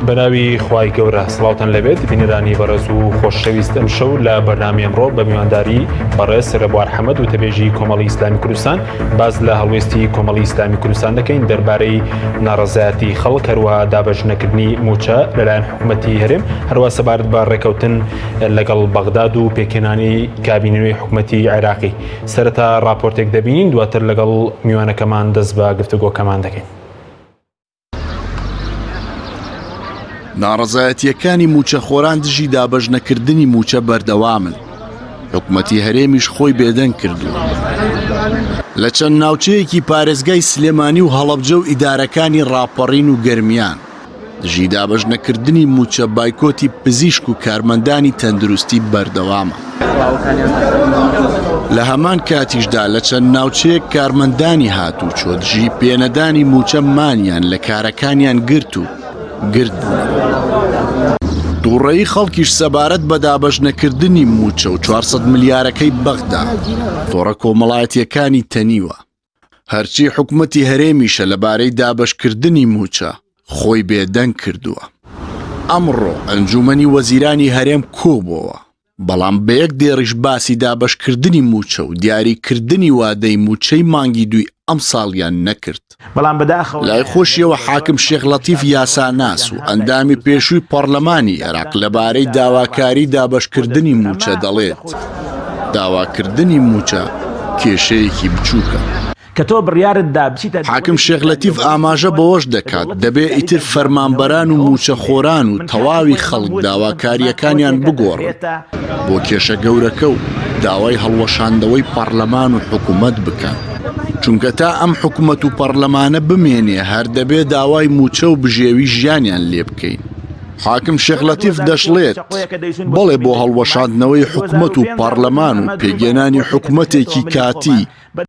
بەناوی خوای گەورە سڵاوتان لەبێت بینەرانی بەڕێز و خۆشەویست ئەمشەو لە بەرنامی ئەمڕۆ بە میوانداری بەڕێز ڕێبوار حەمەد وتەبێژی کۆمەڵی ئیسلامی کوردستان باس لە هەڵوێستی کۆمەڵی ئیسلامی کوردستان دەکەین دەربارەی ناڕەزایەتی خەڵک هەروەها دابەش نەکردنی مووچە لەلایەن حکوومەتی هەرێم هەروە سەبارەت بە ڕێکەوتن لەگەڵ بەغداد و پێکهێنانی کابینەوەی حکوومەتی عێراقی سەرەتا ڕاپۆرتێک دەبینین دواتر لەگەڵ میوانەکەمان دەست بە گفتوگۆکەمان دەکەین. ناڕەزایەتییەکانی مووچەخۆران دژی دابەشنەکردنی مووچە بەردەوامن، حکومەتی هەرێمیش خۆی بێدەنگ کردووە. لە چەند ناوچەیەکی پارێزگای سلێمانی و هەڵەبجە و ئیدارەکانی ڕاپەڕین و گەرمیان، دژی دابەشنەکردنی مووچە بایکۆتی پزیشک و کارمەندانی تەندروستی بەردەوامە. لە هەمان کاتیشدا لە چەند ناوچەیەک کارمەندانی هاتووچۆ دژی پێنەدانی مووچە مانیان لە کارەکانیان گرت و گرد بوونەوە. تووڕەیی خەڵکیش سەبارەت بە دابەشنەکردنی مووچە و 400 ملیارەکەی بەغدا تۆڕە کۆمەڵایەتییەکانی تەنیوە. هەرچی حکومەتی هەرێمیشە لەبارەی دابەشکردنی مووچە خۆی بێدەنگ کردووە. ئەمڕۆ ئەنجوومەنی وەزیرانی هەرێم کۆبووەوە، بەڵام بە یەک دێڕیش باسی دابەشکردنی مووچە و دیاریکردنی وادەی مووچەی مانگی دووی ئەمساڵیان نەکرد. بەڵام بەداخەوە لای خۆشیەوە حاکم شێخ لەتیف یاساناس و ئەندامی پێشووی پەڕلەمانی عێراق لەبارەی داواکاری دابەشکردنی مووچە دەڵێت، داواکردنی مووچە کێشەیەکی بچووکە. کە تۆ بڕیارت دا بچیتە حاکم شێخ لەتیف ئاماژە بەوەش دەکات، دەبێ ئیتر فەرمانبەران و مووچەخۆران و تەواوی خەڵک داواکارییەکانیان بگۆڕن بۆ کێشە گەورەکە و داوای هەڵوەشاندنەوەی پەڕلەمان و حکومەت بکەن، چونکە تا ئەم حکومەت و پەڕلەمانە بمێنێ هەر دەبێ داوای مووچە و بژێوی ژیانیان لێ بکەین. حاکم شێخ لەتیف دەشڵێت، بەڵێ بۆ هەڵوەشاندنەوەی حکومەت و پەڕلەمان و پێکهێنانی حکومەتێکی کاتی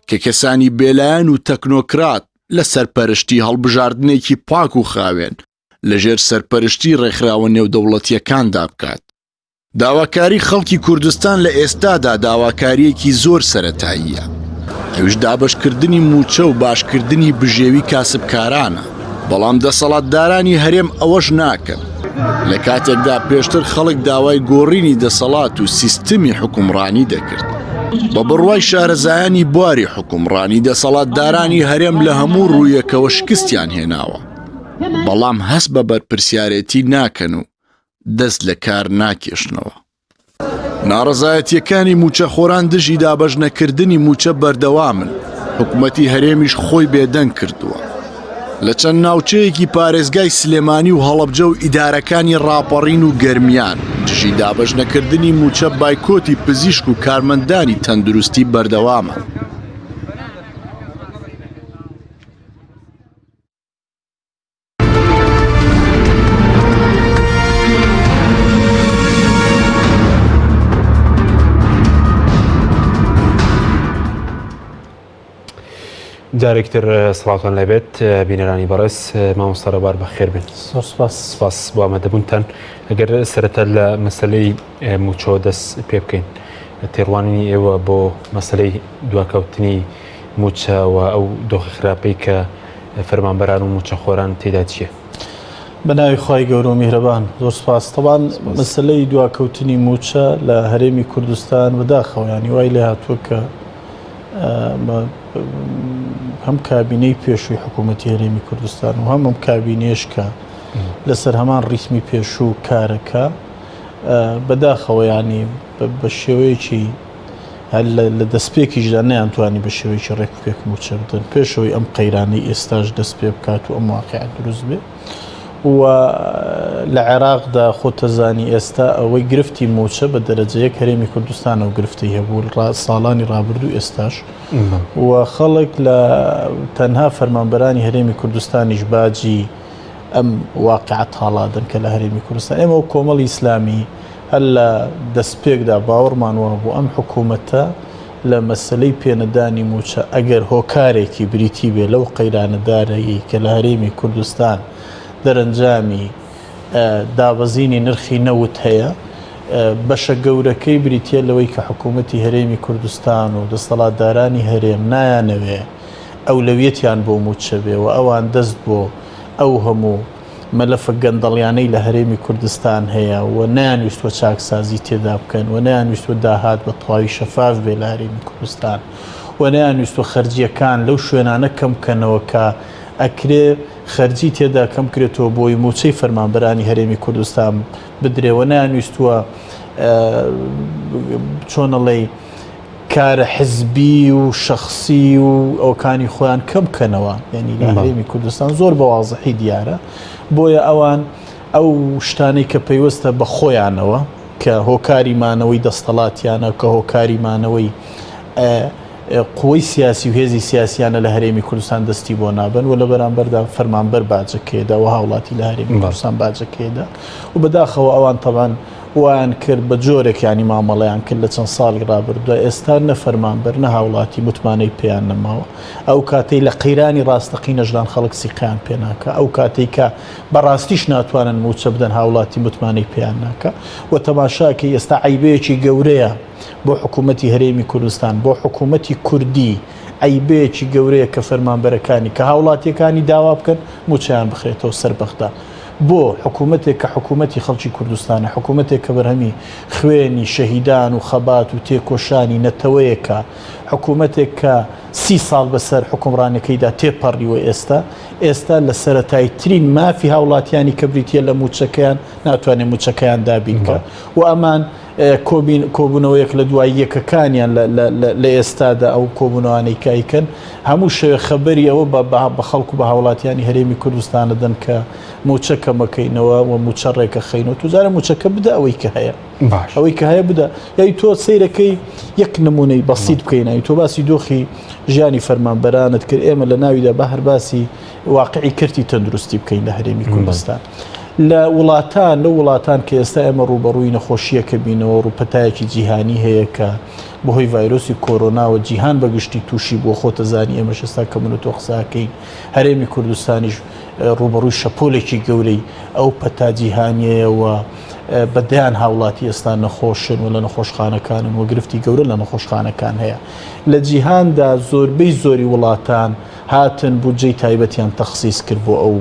کە کەسانی بێلایەن و تەکنۆکرات لە سەرپەرشتی هەڵبژاردنێکی پاک و خاوێن لەژێر سەرپەرشتی ڕێکخراوە نێودەوڵەتییەکاندا بکات. داواکاری خەڵکی کوردستان لە ئێستادا داواکارییەکی زۆر سەرەتاییە، ئەویش دابەشکردنی مووچە و باشکردنی بژێوی کاسبکارانە، بەڵام دەسەڵاتدارانی هەرێم ئەوەش ناکەن، لە کاتێکدا پێشتر خەڵک داوای گۆڕینی دەسەڵات و سیستمی حوکمڕانی دەکرد. بە بڕوای شارەزایانی بواری حوکمڕانی دەسەڵاتدارانی هەرێم لە هەموو ڕوویەکەوە شکستیان هێناوە، بەڵام هەست بە بەرپرسیارێتی ناکەن و دەست لە کار ناکێشنەوە. ناڕەزایەتییەکانی مووچەخۆران دژی دابەشنەکردنی مووچە بەردەوامن، حکومەتی هەرێمیش خۆی بێدەنگ کردووە. لە چەند ناوچەیەکی پارێزگای سلێمانی و هەڵەبجە و ئیدارەکانی ڕاپەڕین و گەرمیان دژی دابەشنەکردنی مووچە بایکۆتی پزیشک و کارمەندانی تەندروستی بەردەوامە. جارێکتر سڵاوتان لەبێت بینەرانی بەڕێز مامۆستا ڕێبوار بەخێر بن سپاس سپاس بۆ ئامادەبوونتان ئەگەر سەرەتا لە مەسلەی موچەوە دەست پێ بکەین تێڕوانینی ئێوە بۆ مەسلەی دواکەوتنی موچە و ئەو دۆخی خراپەی کە فەرمانبەران و مووچەخۆران تێدا چییە؟ بە ناوی خوای گەورە و میهرەبان. زۆر سپاس. تەبان مەسەلەی دواکەوتنی مووچە لە هەرێمی کوردستان بەداخەوە یانی وای لێ هاتووە کە هەم کابینەی پێشووی حکوومەتی هەرێمی کوردستان و هەم ئەم کابینەیەش کە لەسەر هەمان ڕیتمی پێشوو کارەکە بەداخەوە ینی بە شێوەیەکی هەر لە دەستپێکیشدا نەیانتوانی بە شێوەیەکی ڕێک و پێک مووچە بدەن پێشەوەی ئەم قەیرانەی ئێستاش دەست پێ بکات و ئەم واقیعە دروست بێ و لە عێراقدا خۆتەزانی ئێستا ئەوەی گرفتی مووچە بە دەرەجە یەک هەرێمی کوردستانە و گرفتی هەبوو ساڵانی ڕابردوو ئێستاش و خەڵک لە تەنها فەرمانبەرانی هەرێمی کوردستانیش باجی ئەم واقعە تاڵادن کە لە هەرێمی کوردستان ئێمە و کۆمەڵی ئیسلامی هەر لە دەستپێکدا باوەڕمان وابوو ئەم حکوومەتە لە مەسەلەی پێنەدانی مووچە ئەگەر هۆکارێکی بریتی بێ لەو قەیرانە دارایی کە لە هەرێمی کوردستان دەرەنجامی دابەزینی نرخی نەوت هەیە، بەشە گەورەکەی بریتییە لەوەی کە حکوومەتی هەرێمی کوردستان و دەستەڵاتدارانی هەرێم نایانەوێ ئەولەویەتیان بۆ مووچە بێ و ئەوان دەست بۆ ئەو هەموو. مەلەفە گەندەڵیانەی لە هەرێمی کوردستان هەیە و نەیانویستوە چاکسازی تێدا بکەن و نەیانویستوە داهات بە تەواوی شەفاف بێ لە هەرێمی کوردستان و نەیانویستوە خەرجییەکان لەو شوێنانە کەم بکەنەوە کە ئەکرێ خەرجی تێدا کەم کرێتەوە بۆی مووچەی فەرمانبەرانی هەرێمی کوردستان بدرێ و نەیانویستوە چۆنەڵێی کارە حزبی و شەخسی و ئەوکانی خۆیان کەم بکەنەوە یعنی لە هەرێمی کوردستان زۆر بە وازحی دیارە بۆیە ئەوان ئەو شتانەی کە پەیوەستە بە خۆیانەوە کە هۆکاری مانەوەی دەستەڵاتیانە کە هۆکاری مانەوەی قوەی سیاسی و هێزی سیاسیانە لە هەرێمی کوردستان دەستی بۆ نابن و لە بەرامبەردا فەرمانبەر باجەکەیدا و هاوڵاتی لە هەرێمی کوردستان باجەکەیدا و بەداخەوە ئەوان تەبان وایان کرد بە جۆرێک یانی مامەڵەیان کرد لە چەند ساڵی ڕابردووە ئێستا نە فەرمانبەر نە هاوڵاتی متمانەی پێیان نەماوە ئەو کاتەی لە قەیرانی ڕاستەقینەشدان خەڵک سیقەیان پێ ناکا ئەو کاتەی کە بەڕاستیش ناتوانن مووچە بدەن هاوڵاتی متمانەی پێیان ناکا و تەماشاکەی ئێستا عەیبەیەکی گەورەیە بۆ حکوومەتی هەرێمی کوردستان بۆ حکوومەتی کوردی عەیبەیەکی گەورەیە کە فەرمانبەرەکانی کە هاوڵاتیەکانی داوا بکەن مووچەیان بخرێتەوە سەر بەغدا بۆ حکوومەتێک کە حکوومەتی خەڵکی کوردستانە، حکوومەتێک کە بەرهەمی خوێنی شەهیدان و خەبات و تێکۆشانی نەتەوەیەکە، حکوومەتێک کە سی ساڵ بەسەر حوکمڕانیەکەیدا تێپەڕیوە ئێستا، ئێستا لە سەرەتاییترین مافی هاوڵاتیانی کە بریتییە لە مووچەکەیان ناتوانێت مووچەکەیان دابین بکا و ئەمان کۆبین کۆبوونەوەیەک لە دوای یەکەکانیان لە ئێستادا ئەو کۆبوونەوانەی کە ئەیکەن هەموو شەوێ خەبەری ئەوە بە خەڵک و بە هاوڵاتیانی هەرێمی کوردستان دەدەن کە مووچە کەمەکەینەوە و مووچە ڕێکەخەینەوە توجارە مووچەکە بدە ئەوەی کە هەیە باش ئەوەی کە هەیە بدە یای تۆ سەیرەکەی یەک نمونەی بەسیت بکەینەوە تۆ باسی دۆخی ژیانی فەرمانبەرانت کرد ئێمە لە ناویدا بە هەر باسی واقعی کەرتی تەندروستی بکەین لە هەرێمی کوردستان. لە وڵاتان لەو وڵاتان کە ئێستا ئێمە ڕووبەڕووی نەخۆشییەکە بینەوە ڕوو پەتایەکی جیهانی هەیە کە بەهۆی ڤایرۆسی کۆرۆناوە جیهان بە گشتی تووشی بووە خۆتەزانی ئێمەش ئێستا کە من و تۆ قساکەین هەرێمی کوردستانیش ڕووبەڕووی شەپۆلێکی گەورەی ئەو پەتا جیهانیەیەوە بە دەیان هاوڵاتی ئێستا نەخۆشن و لە نەخۆشخانەکانن و گرفتی گەورە لە نەخۆشخانەکان هەیە لە جیهاندا زۆربەی زۆری وڵاتان هاتن بودجەی تایبەتیان تەخسیس کرد بۆ ئەو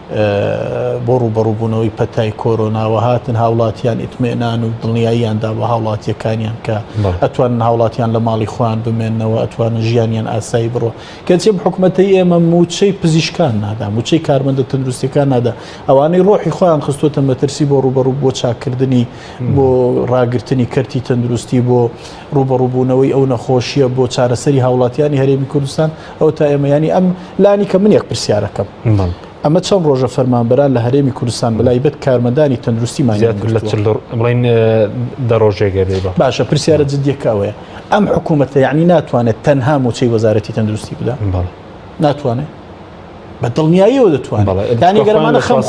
بۆ ڕووبەڕووبوونەوەی پەتای کۆرۆنا و هاتن هاوڵاتیان ئیتمئنان و دڵنیاییان دا بە هاوڵاتیەکانیان کە ئەتوانن هاوڵاتیان لە ماڵی خۆیان بمێنەوە ئەتوانن ژیانیان ئاسایی بڕۆ کەچی ئەم حکومەتەی ئێمە مووچەی پزیشکان نادا مووچەی کارمەندە تەندروستیەکان نادا ئەوانەی ڕۆحی خۆیان خستووەتە مەترسی بۆ ڕووبەڕوو بۆ چاکردنی بۆ ڕاگرتنی کەرتی تەندروستی بۆ ڕووبەڕووبوونەوەی ئەو نەخۆشیە بۆ چارەسەری هاوڵاتیانی هەرێمی کوردستان ئەو تا ئێمە ینی ئەم لانی کە من یەک پرسیارەکەم ئەمە چەند ڕۆژە فەرمانبەران لە هەرێمی کوردستان بەلایبەت کارمەندانی تەندروستی مانیان لە بڵین دە ڕۆژێک بێ باشە پرسیارە جدیەکە ئەوەیە ئەم حکوومەتە یعنی ناتوانێت تەنها مووچەی وەزارەتی تەندروستی بدا ناتوانێت بە دڵنیاییەوە دەتوانێت یانی گەرمانە خەم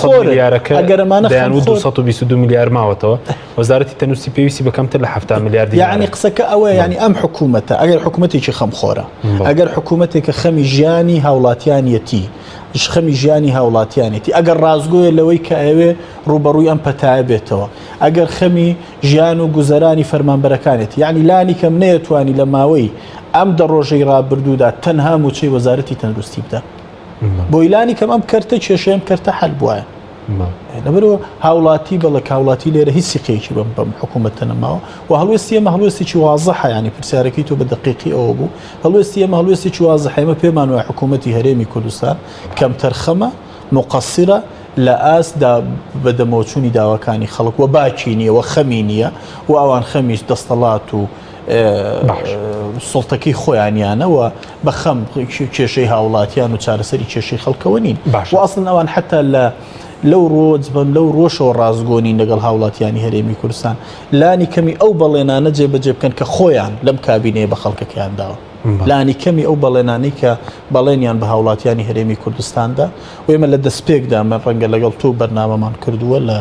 ئەگەرمانە 222 میلیار ماوەتەوە وەزارەتی تەندروستی پێویستی بە کەمتر لە 70 میلیار یعنی قسەکە ئەوە ینی ئەم حکوومەتە ئەگەر حکوومەتێکی خەمخۆرە ئەگەر حکوومەتێکە خەمی ژیانی هاوڵاتیانیەتی خەمی ژیانی هاوڵاتیانێتی ئەگەر ڕاستگۆیە لەوەی کە ئەوێ ڕوبەڕووی ئەم پەتایە بێتەوە ئەگەر خەمی ژیان و گوزەرانی فەرمانبەرەکانێتی یعنی لانی کەم نەیەتوانی لە ماوەی ئەم دە ڕۆژەی ڕابردوودا تەنها مووچەی وەزارەتی تەندروستی بدا بۆی لانی کەم ئەم کەرتە کێشەیە ئەم کەرتە حەل بوایە لەبەرەوە هاوڵاتی بەڵێ هاوڵاتی لێرە هیچ سیقەیەکی بەم بەم حکوومەتە نەماوە و هەڵوێستی ئێمە هەڵوێستێکی وازحە ینی پرسیارەکەی تۆ بە دقیقی ئەوە بوو هەڵوێستی ئێمە هەڵوێستێکی وازحە ئێمە پێمان وایە حکوومەتی هەرێمی کوردستان کەمتەرخەمە مقصرە لە ئاست دا بەدەمەوەچوونی داواکانی خەڵک و باکی نییە و خەمی نییە و ئەوان خەمیش دەستەڵات و سوڵتەکەی خۆیانیانە و بە خەم کێشەی هاوڵاتیان و چارەسەری کێشەی خەڵکەوە نین و ئەسڵن ئەوان حتا لە لەو ڕۆژ بن لەو ڕۆژەوە ڕاستگۆنین لەگەڵ هاوڵاتیانی هەرێمی کوردستان لانی کەمی ئەو بەڵێنانە جێبەجێ بکەن کە خۆیان لەم کابینەیە بە خەڵکەکەیان داوە. لانی کەمی ئەو بەڵێنانەی کە بەڵێنیان بە هاوڵاتیانی هەرێمی کوردستان دا و ئێمە لە دەستپێکدا من ڕەنگە لەگەڵ تۆ بەرنامەمان کردووە لە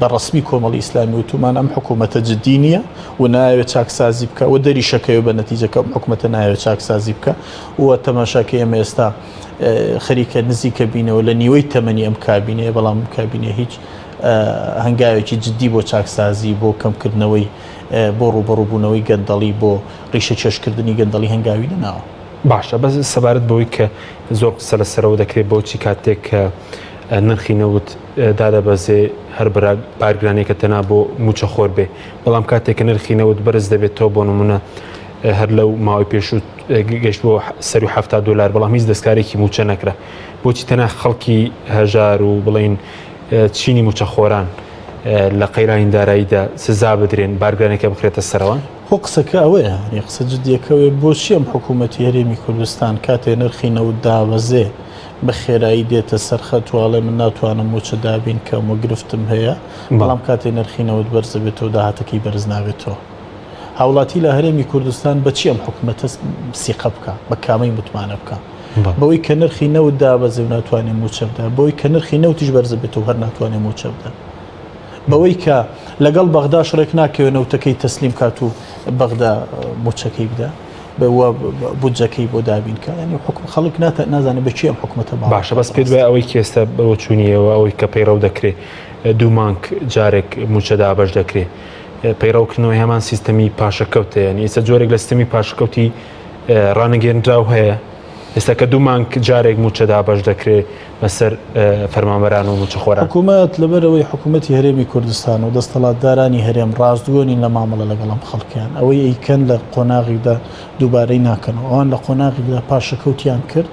بە ڕەسمی کۆمەڵی ئیسلامی وتومان ئەم حکوومەتە جدی نییە و ناوێت چاکسازی بکە و دەریشەکەوێ بە نەتیجەکە ئەم حکوومەتە ناوێت چاکسازی بکە و تەماشاکە ئێمە ئێستا خەریکە نزیکە بینەوە لە نیوەی تەمەنی ئەم کابینەیە بەڵام کابینە هیچ هەنگاوێکی جدی بۆ چاکسازی بۆ کەمکردنەوەی بۆ ڕووبەڕووبوونەوەی گەندەڵی بۆ ڕیشە کێشکردنی گەندەڵی هەنگاوی نەناوە. باشە بەس سەبارەت بەوەی کە زۆر قسە لەسەرەوە دەکرێت بۆچی کاتێک کە نرخی نەوت دادەبەزێ هەر بارگرانێکە تەنها بۆ موچەخۆر بێ بەڵام کاتێک کە نرخی نەوت بەرز دەبێتەوە بۆ نمونە هەر لەو ماوەی پێشوو گەشت بۆ سەر و ه دلار بەڵام هیچ دەستکارێکی موچە نەکرا بۆچی تەنها خەڵکی هەژار و بڵین چینی موچەخۆران لە قەیرانی داراییدا سزا بدرێن بارگرانێکە بخرێتە سەرەوە؟ خۆ قسەکە ئەوەیە یانی قسە جدیەکەوێ بۆچی ئەم حکوومەتی هەرێمی کوردستان کاتێ نرخی نەوت دابەزێ بە خێرایی دێتە سەر خەت و ئەڵێ من ناتوانم مووچە دابین کەم و گرفتم هەیە بەڵام کاتێ نرخی نەوت بەرز دەبێتەوە داهاتەکەی بەرز نابێتەوە هاوڵاتی لە هەرێمی کوردستان بەچی ئەم حکوومەتە سیقە بکە بە کامەی متمانە بکە بەوەی کە نرخی نەوت دابەزێ و ناتوانێ مووچە بدا بەوەی کە نرخی نەوتیش بەرز بێتەوە هەر ناتوانێ مووچە بدا بەوەی کە لەگەڵ بەغداش ڕێک ناکەوێ نەوتەکەی تەسلیم کات و بەغدا مووچەکەی بدا بودجەکەی بۆ دابین کە ینی حکوم خەڵک نازانێت بە کێ ئەم حکومەتە باشە بەس پێت وایە ئەوەی کێستە بەوە چوونیەوە ئەوەی کە پەیڕەو دەکرێت دوو مانگ جارێک مووچە دابەش دەکرێت پەیڕەوکردنەوەی هەمان سیستەمی پاشەکەوتە یعنی ئێستا جۆرێک لە سیستەمی پاشەکەوتی ڕانەگەێنراو هەیە ئێستا کە دوو مانگ جارێک مووچە دابەش دەکرێت بەسەر فەرمانبەران و مووچەخۆران. حکومەت، لەبەرئەوەی حکومەتی هەرێمی کوردستان و دەستەڵاتدارانی هەرێم ڕاستگۆ نین لە مامەڵە لەگەڵ ئەم خەڵکەیان، ئەوەی ئەیکەن لە قۆناغێکدا دووبارەی ناکەنەوە. ئەوان لە قۆناغێکدا پاشەکەوتیان کرد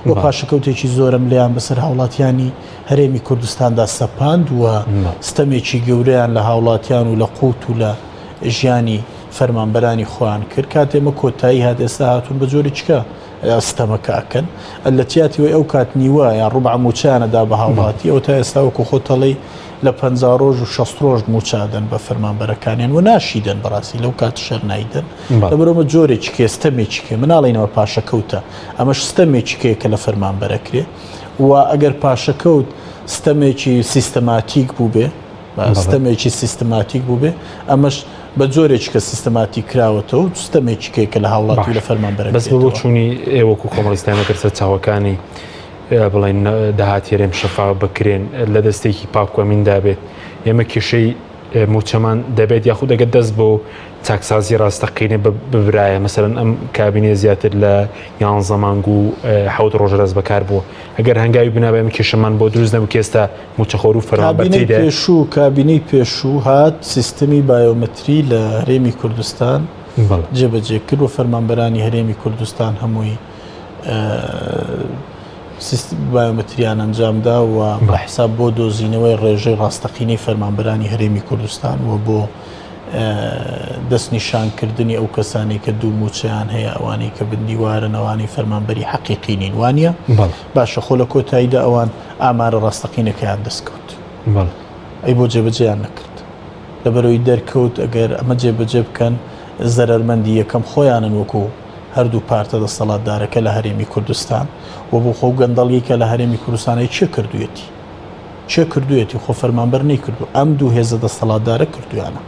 و پاشەکەوتێکی زۆرەملێیان بەسەر هاوڵاتیانی هەرێمی کوردستاندا سەپاند و ستەمێکی گەورەیان لە هاوڵاتیان و لە قوت و لە ژیانی فەرمانبەرانی خۆیان کرد. کاتێ ئەمە کۆتایی هات، ئێستا هاتوون بە جۆرێکیکە ستەمەکە ئەکەن لە چیاتی وەی ئەو کات نیوە یان ڕوبع موچەیان ئەدا بە هاوڵاتی ئەو تا ئێستا وەکو خۆت ئەڵێی لە 50 ڕۆژ و 60 ڕۆژ موچە ئەدەن بە فەرمانبەرەکانیان و ناشیدەن بەڕاستی لەو کات شەر نایدەن لەبەرئەوە جۆرێکی کێ ستەمێکی کێ مناڵینەوە پاشەکەوتە ئەمەش ستەمێکی کێ کە لە فەرمانبەرەکرێ و ئەگەر پاشەکەوت ستەمێکی سیستەماتیک بووبێ ستەمێکی سیستماتیک بووبێ، ئەمەش بە جۆرێکی کە سیستماتیک کراوەتەوە و ستەمێکی کێ کە لە هاوڵاتی و لە فەرمانبەرە بەس بە بۆچوونی ئێوە وەکو کۆمەڵی ئیسلامی ئەگەر سەرچاوەکانی بڵێن داهاتی هەرێم شەفاف بکرێن لە دەستێکی پاک و ئەمیندا بێت ئێمە کێشەی موچەمان دەبێت یاخود ئەگەر دەست بۆ چاکسازی ڕاستەقینە ببرایە مەسەرەن ئەم کابینێ زیاتر لە یانزە مانگ و حەوت ڕۆژە دەست بەکار بووە ئەگەر هەنگاوی بنابێ ئەم کێشەمان بۆ دروست نەبوو کە ئێستا موچەخۆر و فەرمانبەر کابینەی پێشوو کابینەی پێشوو هات سیستمی بایۆمەتری لە هەرێمی کوردستان جێبەجێ کرد و فەرمانبەرانی هەرێمی کوردستان هەمووی بایۆمەتریان ئەنجامدا و بە حساب بۆ دۆزینەوەی ڕێژەی ڕاستەقینەی فەرمانبەرانی هەرێمی کوردستان و بۆ دەستنیشانکردنی ئەو کەسانەی کە دوو موچەیان هەیە ئەوانەی کە بندیوارن ئەوانەی فەرمانبەری حەقیقی نین وانە باشە خۆ لە کۆتاییدا ئەوان ئامارە ڕاستەقینەکەیان دەستکەوت ئەی بۆ جێبەجێیان نەکرد لەبەرەوەی دەرکەوت ئەگەر ئەمە جێبەجێ بکەن زەرەرمەندی یەکەم خۆیانن وەکو هەردوو پارتە دەسەڵاتدارەکە لە هەرێمی کوردستان و بۆ خۆ گەندەڵی کە لە هەرێمی کوردستانی چێ کردویەتی چێ کردویەتی خۆ فەرمانبەر نەیکردو ئەم دوو هێزە دەسەڵاتدارە کردویانە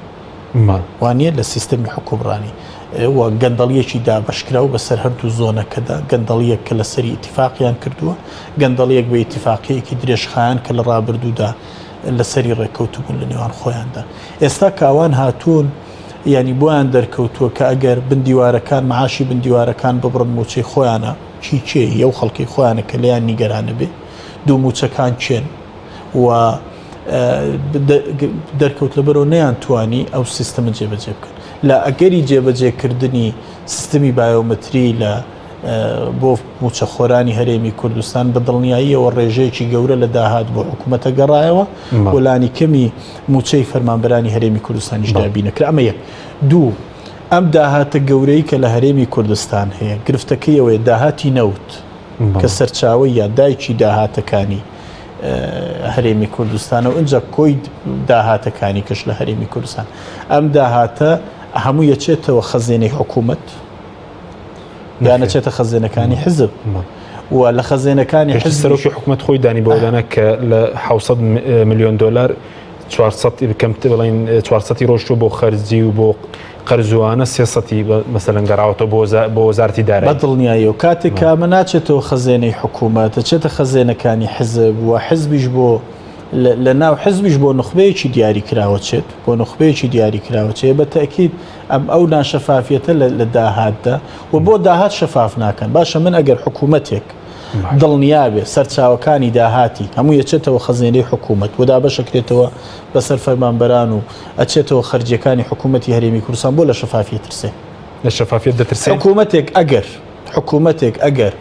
وانە لە سیستەمی حکومڕانی و گەندەڵیەکی دابەشکراو بەسەر هەردوو زۆنەکەدا گەندەڵیەک کە لەسەری ئیتیفاقیان کردووە گەندەڵیەک بە ئیتیفاقیەکی درێژخایەن کە لە ڕابردوودا لەسەری ڕێککەوتبوون لە نێوان خۆیاندا ئێستا کاوان هاتوون ینی بۆیان دەرکەوتووە کە ئەگەر بندیوارەکان معاشی بندیوارەکان ببڕن موچەی خۆیانە چی کێ یەو خەڵکی خۆیانە کە لێیان نیگەرانە بێ دوو موچەکان کێن و دەرکەوت لەبەرەوە نەیان توانی ئەو سیستەمە جێبەجێ بکەن لە ئەگەری جێبەجێکردنی سیستمی بایۆمەتری لە بۆ موچەخۆرانی هەرێمی کوردستان بە دڵنیاییەوە ڕێژەیەکی گەورە لە داهات بۆ حکوومەتە گەڕایەوە وەلانی کەمی موچەی فەرمانبەرانی هەرێمی کوردستانیش دابینەکرا ئەمە یەک دوو ئەم داهاتە گەورەی کە لە هەرێمی کوردستان هەیە گرفتەکەی ئەوەیە داهاتی نەوت کە سەرچاوەی یا دایکی داهاتەکانی هەرێمی کوردستانە و ئینجا کۆی داهاتەکانی کەش لە هەرێمی کوردستان ئەم داهاتە هەموو یەچێتەوە خەزێنەی حکوومەت یا نەچێتە خەزێنەکانی حزب و لە خەزێنەکانی حزب سەرۆکی حکوومەت خۆی دانی بەوەدانا کە لە 600 میلیۆن دلار 400 کەمتر بڵین 400 ڕۆشتوە بۆ خەرجی و بۆ قەرزوانە 300 مەسەلەن گەڕاوەتەوە بۆ بۆ وەزارەتی دارایی. بە دڵنیاییەوە کاتێک کە ئەمە ناچێتەوە خەزێنەی حکوومەت دەچێتە خەزێنەکانی حزب و حزبیش بۆ لە ناو حزبیش بۆ نوخبەیەکی دیاری کراوە چێت بۆ نوخبەیەکی دیاری کراوە چێ بە تەئکید ئەم ئەو ناشەفافیەتە لە داهاتدا و بۆ داهات شەفاف ناکەن باشە من ئەگەر حکوومەتێک. دڵنیابێ سەرچاوەکانی داهاتی هەمووی ئەچێتەوە خەزێنەی حکوومەت و دابەشەکرێتەوە بەسەر فەرمانبەران و ئەچێتەوە خەرجیەکانی حکوومەتی هەرێمی کوردستان بۆ لە شەفافیەت ترسێ؟ لە شەفافیەت دەترسێ؟ حکوومەتێک ئەگەر حکوومەتێک ئەگەر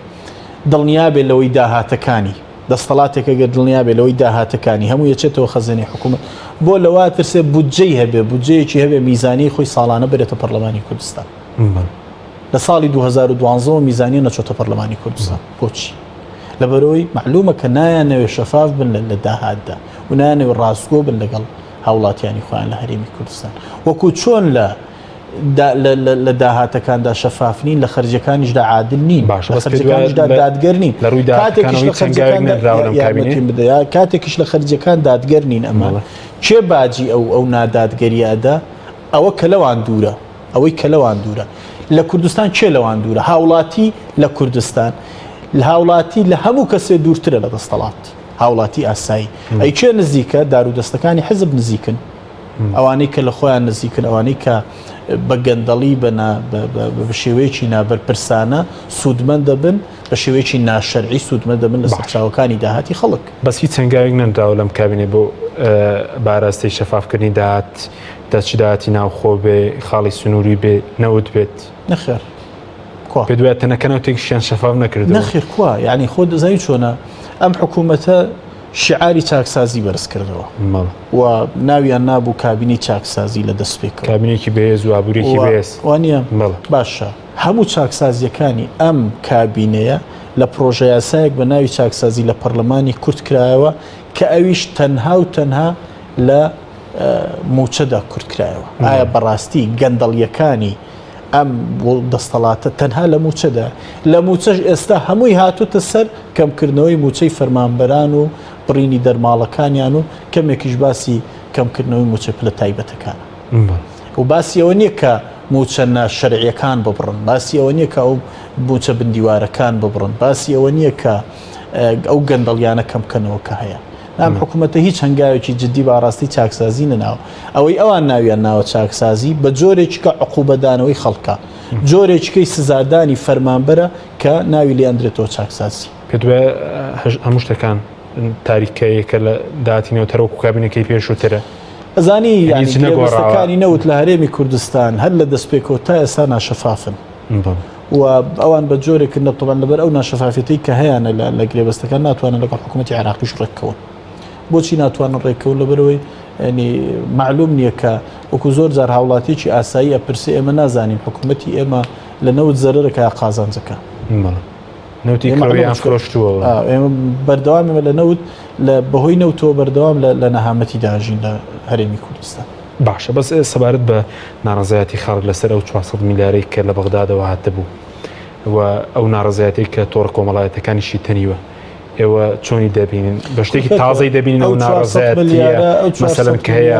دڵنیابێ لەوەی داهاتەکانی دەستەڵاتێک ئەگەر دڵنیابێ لەوەی داهاتەکانی هەموو یەچێتەوە خەزێنەی حکوومەت بۆ لەوە ترسێ بودجەی هەبێ بودجەیەکی هەبێ میزانی خۆی ساڵانە بەرێتە پەرلەمانی کوردستان لە ساڵی 2012 ەوە میزانیە نەچۆتە پەرلەمانی کوردستان بۆچی؟ لەبەرەوەی معلومە کە نایانەوێ شەفاف بن لە داهاتدا و نایانەوێ ڕاستگۆ بن لەگەڵ هاوڵاتیانی خۆیان لە هەرێمی کوردستان وەکو چۆن لە لە داهاتەکاندا شەفاف نین لە خەرجەکانیشدا عادل نین باش لە خەرجەکانیشدا دادگەر نین لە ڕووی کاتێکیش لە خەرجەکان کاتێکیش لە خەرجەکان دادگەر نین ئەمە کێ باجی ئەو ئەو نادادگەریادا ئەوە کە لەوان دوورە ئەوەی کە لەوان دوورە. لە کوردستان کێ لەوان دوورە؟ هاوڵاتی لە کوردستان هاوڵاتی لە هەموو کەسێ دوورترە لە دەستەڵات. هاوڵاتی ئاسایی. ئەی کێ نزیکە؟ دارودەستەکانی حزب نزیکن. ئەوانەی کە لە خۆیان نزیکن، ئەوانەی کە بە گەندەڵی بە شێوەیەکی نابەرپرسانە سوودمەند دەبن، بە شێوەیەکی ناشەرعی سوودمەند دەبن لە سەرچاوەکانی داهاتی خەڵک. بەس هیچ هەنگاوێک نەنراوە لەم کابینەی بۆ بە ئاراستەی شەفافکردنی داهات تا چ داهاتی ناوخۆ بێ، خاڵی سنووری بێ، نەوت بێت. نەخێر کوا؟ پێت وایە تەنەکە نەوتێکیشیان شەفاف نەکردووە؟ نەخێر کوا؟ یانی خۆ دەزانی چۆنە ئەم حکوومەتە شیعاری چاکسازی بەرز کردەوە و ناویان نابوو کابینەی چاکسازی لە دەستپێکەوە. کابینێکی بەهێز و ئابووریەکی بەهێز. وانە؟ باشە هەموو چاکسازیەکانی ئەم کابینەیە لە پرۆژەیاسایەک بە ناوی چاکسازی لە پەرلەمانی کورت کرایەوە کە ئەویش تەنها و تەنها لە مووچەدا کورتکرایەوە. ئایا بەڕاستی گەندەڵییەکانی ئەم دەستەڵاتە تەنها لە مووچەدا؟ لە مووچەش ئێستا هەمووی هاتووتە سەر کەمکردنەوەی مووچەی فەرمانبەران و بڕینی دەرماڵەکانیان و کەمێکیش باسی کەمکردنەوەی مووچە پلە تایبەتەکانە. و باسی ئەوە نییە کە مووچە ناشەرعیەکان ببڕن، باسی ئەوە نییە کە ئەو مووچە بندیوارەکان ببڕن، باسی ئەوە نییە کە ئەو گەندەڵیانە کەم بکەنەوە کە هەیە. ئەم حکوومەتە هیچ هەنگاوێکی جددی بە ئاڕاستەی چاکسازی نەناوە. ئەوەی ئەوان ناویان ناوە چاکسازی، بە جۆرێکیکە عقوبەدانەوەی خەڵکە، جۆرێکیکەی سزادانی فەرمانبەرە کە ناوی لێ ئەندرێتەوە چاکسازی. پێت وایە هەموو شتەکان تاریکاییەکە لە داهاتی نەوت هەر وەکو کابینەکەی پێشووترە؟ ئەزانی یانی گرێبەستەکانی نەوت لە هەرێمی کوردستان هەر لە دەستپێکەوە تا ئێستا ناشەفافن. و ئەوان بە جۆرێک کردنە طبعا لەبەر ئەو ناشەفافیەتەی کە هەیانە لە گرێبەستەکان ناتوانن لەگەڵ حکوومەتی عێراقیش ڕێککەون. بۆچی ناتوانن ڕێککەون؟ لەبەرئەوەی ینی معلوم نییە کە وەکو زۆر جار هاوڵاتیەکی ئاسایی ئەپرسێ ئێمە نازانین حکوومەتی ئێمە لە نەوت زەرەرەکە یا قازانجەکە. نەوتی کڕیان فرۆشتووە. ئێمە بەردەوام ئێمە لە نەوت لە بەهۆی نەوتەوە بەردەوام لە نەهامەتی داژین لە هەرێمی کوردستان. باشە بەس سەبارەت بە ناڕەزایەتی خەڵک لەسەر ئەو 400 ملیارەی کە لە بەغدادەوە هاتبوو و ئەو ناڕەزایەتی کە تۆڕە کۆمەڵایەتەکانیشی تەنیوە ئێوە چۆنی دەبینن بە شتێکی تازەی دەبینن ئەو ناڕەزایەتیە مەسەلەن کە هەیە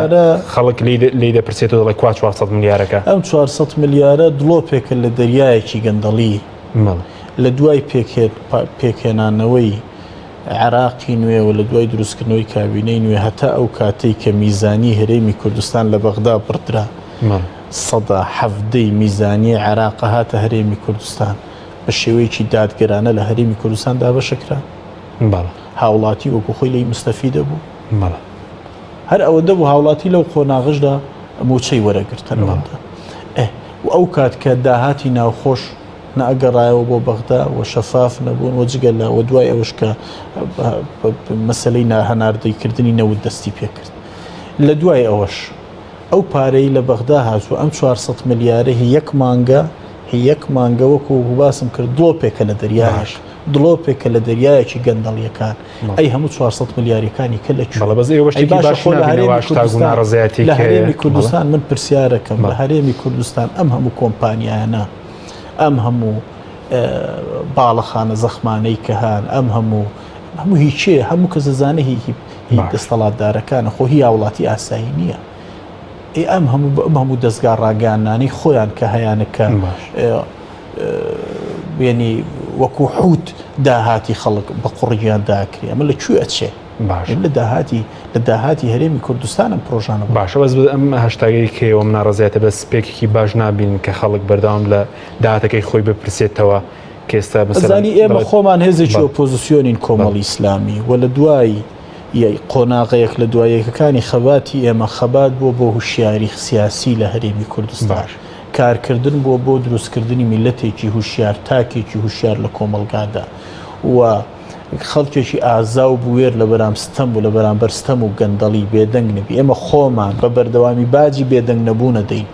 خەڵک لێی دەپرسێتەوە دەڵێ کوا 400 ملیارەکە ئەم 400 ملیارە دڵۆپێکە لە دەریایەکی گەندەڵی لە دوای پێکهێنانەوەی عێراقی نوێ و لە دوای دروستکردنەوەی کابینەی نوێ هەتا ئەو کاتەی کە میزانی هەرێمی کوردستان لە بەغدا بڕدرا 17% میزانی عێراق هاتە هەرێمی کوردستان بە شێوەیەکی دادگەرانە لە هەرێمی کوردستان دابەشەکرا هاوڵاتی وەکو خۆی لێی مستەفیدە بوو هەر ئەوەندە بوو هاوڵاتی لەو قۆناغشدا موچەی وەرەگرت هەر ئەوەندە و ئەو کات کە داهاتی ناوخۆش نەئەگەڕایەوە بۆ بەغدا و شەفاف نەبوون و جگە لە و دوای ئەوەش کە مەسەلەی هەناردەیکردنی نەوت دەستی پێکرد لە دوای ئەوەش ئەو پارەی لە بەغدا هاتووە ئەم 400 ملیارە هی یەک مانگە هی یەک مانگە وەکو باسم کرد دڵۆپێکە لە دەریایەک دڵۆپێکە لە دەریایەکی گەندەڵیەکان ئەی هەموو 400 ملیارەکانی کە لە کوێ بەڵێ بەس ئێوە شتێکی باش خۆ لە نابینەوە هەرێمی هاشتاگ و کوردستان ناڕەزایەتیەک لە هەیە هەرێمی بەڵێ کوردستان من پرسیارەکەم لە بەڵێ هەرێمی کوردستان ئەم هەموو کۆمپانیایانە ئەم هەموو باڵەخانە زەخمانەی کە هەن ئەم هەموو هەموو هی کێ هەموو کەس دەزانێ هی هی هی باش دەستەڵاتدارەکانە خۆ هی هاوڵاتی ئاسایی نییە ئێ ئەم هەموو ئەم هەموو دەزگا ڕاگەیاندنانەی خۆیان کە هەیانە کە باش یعنی وەکو حوت داهاتی خەڵک بە قوڕگیان داکرێ ئەمە لە کوێ ئەچێ باشە لە داهاتی لە داهاتی هەرێمی کوردستان ئەم پرۆژانە بڕ باشە بەس ئەم هاشتاگەی کە ئێوە ناڕەزایەتە بەس پێکێکی باش نابین کە خەڵک بەردەوام لە داهاتەکەی خۆی بپرسێتەوە. کە ئێستا مەسەلەن ئەزانی ئێمە دەڵێت خۆمان هێزێکی بەڵێ. ئۆپۆزسیۆنین کۆمەڵی ئیسلامی و لە دوای قۆناغە یەک لە دوای یەکەکانی خەباتی ئێمە خەبات بووە بۆ هوشیاری سیاسی لە هەرێمی کوردستان باش. کارکردن بووە بۆ دروستکردنی میللەتێکی هوشیار تاکێکی هوشیار لە کۆمەڵگادا و خەڵکێکی ئازا و بوێر لە بەرام ستەم و لە بەرامبەر ستەم و گەندەڵی بێدەنگ نەبی. ئێمە خۆمان بە بەردەوامی باجی بێدەنگ نەبوون ئەدەین،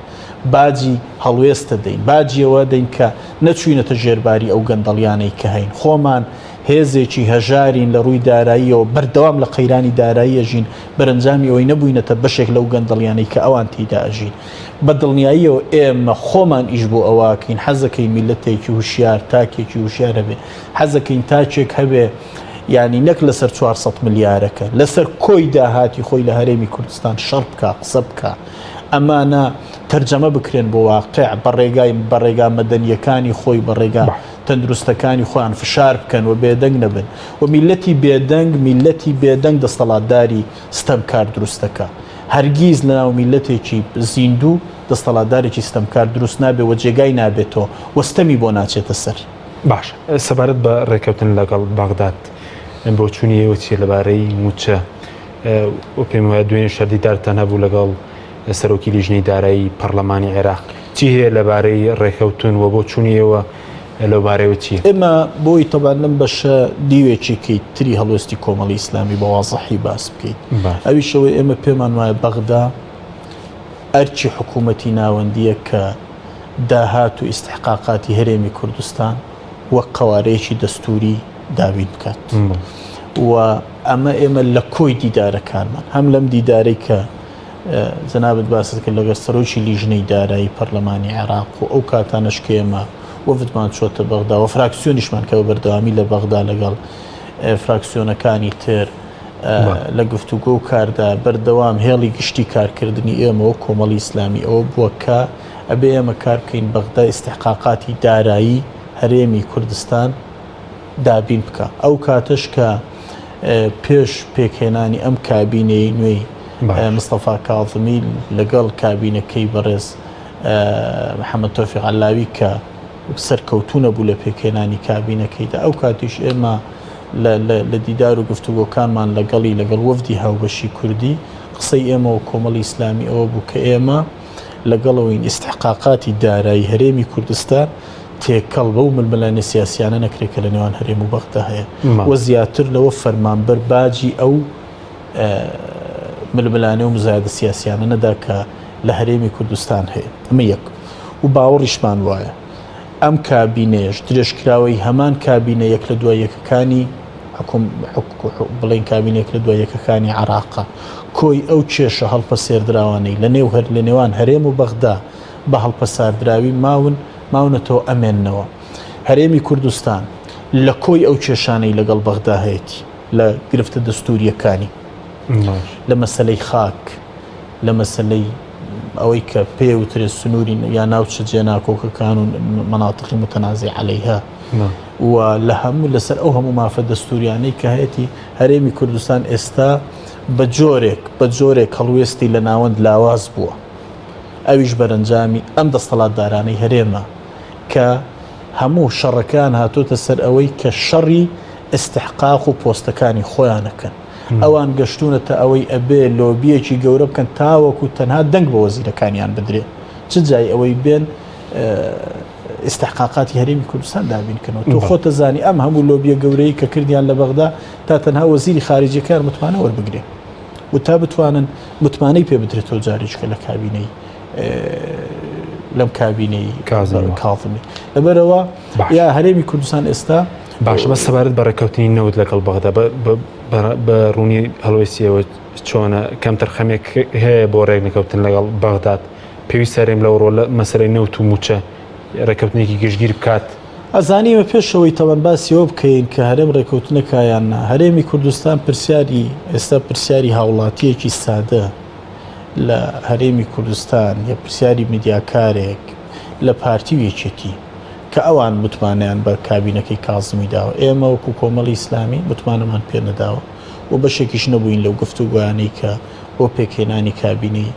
باجی هەڵوێست ئەدەین، باجی ئەوە ئەدەین کە نەچووینەتە ژێرباری ئەو گەندەڵیانەی کە هەین. خۆمان هێزێکی هەژارین لە ڕووی داراییەوە، بەردەوام لە قەیرانی دارایی ئەژین، بەرەنجامی ئەوەی نەبووینەتە بەشێک لەو گەندەڵیانەی کە ئەوان تێیدا ئەژین. بە دڵنیاییەوە ئێمە خۆمان ئیش بۆ ئەوە ئەکەین، حەزەکەین میللەتێکی هوشیار، تاکێکی هوشیار هەبێ. حەزەکەین تاکێک هەبێ یانی نەک لەسەر 400 ملیارەکە لەسەر کۆی داهاتی خۆی لە هەرێمی کوردستان شەڕ بکا قسە بکا ئەمانە تەرجەمە بکرێن بۆ واقع بە ڕێگای بە ڕێگا مەدەنیەکانی خۆی بە ڕێگا تەندروستەکانی خۆیان فشار بکەن و بێدەنگ نەبن و میلەتی بێدەنگ میلەتی بێدەنگ دەستەڵاتداری ستەمکار دروستەکە هەرگیز لەناو میلەتێکی زیندوو دەستەڵاتدارێکی ستەمکار دروست نابێ و جێگای نابێتەوە و ستەمی بۆ ناچێتە سەر. باشە سەبارەت بە ڕێککەوتن لەگەڵ بەغداد بۆچوونی ئێوە چییە لەبارەی مووچە و پێم وایە دوێنێ شەر دیدارتان هەبوو لەگەڵ سەرۆکی لیژنەی دارایی پەرلەمانی عێراق چی هەیە لەبارەی ڕێککەوتن و بۆچوونی ئێوە لەو بارەیەوە چییە؟ ئێمە بۆی تەبان لەم بەشە دیوێکی کەی تری هەڵوێستی کۆمەڵی ئیسلامی بە وازحی باس بکەیت ئەویشەوەی ئێمە پێمان وایە بەغدا ئەرکی حکوومەتی ناوەندییە کە داهات و ئیستحقاقاتی هەرێمی کوردستان وەک قەوارەیەکی دەستووری دابین بکات و ئەمە ئێمە لە کۆی دیدارەکانمان هەم لەم دیدارەی کە جەنابت باست کرد لەگەر سەرۆکی لیژنەی دارایی پەرلەمانی عێراق و ئەو کاتانەش کە ئێمە وەفدمان چۆتە بەغدا و فراکسیۆنیشمان کە بە بەردەوامی لە بەغدا لەگەڵ فراکسیۆنەکانی تر لە گفتوگۆ و کاردا بەردەوام هێڵی گشتی کارکردنی ئێمە وەک کۆمەڵی ئیسلامی ئەوە بووە کە ئەبێ ئێمە کار بکەین بەغدا ئیستحقاقاتی دارایی هەرێمی کوردستان دابین بکا. ئەو کاتەش کە پێش پێکهێنانی ئەم کابینەی نوێی مستەفا کازمی لەگەڵ کابینەکەی بەڕێز محەممەد تۆفیق عەلاوی کە سەرکەوتوو نەبوو لە پێکهێنانی کابینەکەیدا، ئەو کاتیش ئێمە لە دیدار و گفتوگۆکانمان لەگەڵی، لەگەڵ وەفدی هاوبەشی کوردی، قسەی ئێمە و کۆمەڵی ئیسلامی ئەوە بوو کە ئێمە لەگەڵەوەین ئیستحقاقاتی دارایی هەرێمی کوردستان تێکەڵ بەو ململانێ سیاسیانە نەکرێت کە لە نێوان هەرێم و بەغدا هەیە و زیاتر لەوە فەرمانبەر باجی ئەو ململانێ و مزایدە سیاسیانە نەدا کە لە هەرێمی کوردستان هەیە. ئەمە یەک. و باوەڕیشمان وایە ئەم کابینەیەش درێژکراوەی هەمان کابینە یەک لە دوای یەکەکانی حکوم بڵێن کابینە یەک لە دوای یەکەکانی عراقە کۆی ئەو کێشە هەڵپەسێردراوانەی لە نێو هەر لە نێوان هەرێم و بەغدا بە هەڵپەساردراوی ماون ماونەتەوە ئەمێننەوە هەرێمی کوردستان لە کۆی ئەو کێشانەی لەگەڵ بەغدا هەیەتی لە گرفتە دەستوریەکانی لە مەسلەی خاک لە مەسەلەی ئەوەی کە پێ وترێ سنووری یا ناوچە جێناکۆکەکان و مناطقی متنازع علیها و لە هەموو لەسەر ئەو هەموو مافە دەستوریانەی کە هەیەتی هەرێمی کوردستان ئێستا بە جۆرێک بە جۆرێک هەڵوێستی لە ناوەند لاواز بووە ئەویش بەرەنجامی ئەم دەستەڵاتدارانەی هەرێمە کە هەموو شەڕەکان هاتۆتە سەر ئەوەی کە شەڕی ئیستحقاق و پۆستەکانی خۆیانەکەن ئەوان گەشتوونەتە ئەوەی ئەبێ لۆبییەکی گەورە بکەن تاوەکو تەنها دەنگ بە وەزیرەکانیان بدرێ چ جای ئەوەی بێن ئیستحقاقاتی هەرێمی کوردستان دابین کەنەوە تۆ خۆتە زانی ئەم هەموو لۆبیە گەورەی کە کردیان لە بەغدا تا تەنها وەزیری خارجیەکان متمانە وەربگرێ و تا بتوانن متمانەی پێ بدرێتەوە جارێکە لە کابینەی لەم کابینەی کازمی لەبەرەوە یا هەرێمی کوردستان ئێستا باشە بەس سەبارەت بە ڕێککەوتنی نەوت لەگەڵ بەغدا بە ڕوونی هەڵوێستیەوە چۆنە کەمتەرخەمێک هەیە بۆ ڕێکنەکەوتن لەگەڵ بەغداد پێویست هەرێم لەو ڕۆ لە مەسەلەی نەوت و مووچە ڕێککەوتنێکی گشتگیر بکات. ئەزانی ئێمە پێش ئەوەی تەبەن باسی ئەوە بکەین کە هەرێم ڕێککەوتنەکە یان نا، هەرێمی کوردستان پرسیاری ئێستا پرسیاری هاوڵاتییەکی سادە لە هەرێمی کوردستان یا پرسیاری میدیاکارێک لە پارتی و یەکێتی کە ئەوان متمانەیان بە کابینەکەی کازمی داوە، ئێمە وەکو کۆمەڵی ئیسلامی متمانەمان پێ نەداوە و بەشێکیش نەبووین لەو گفتوگۆیانەی کە بۆ پێکهێنانی کابینەی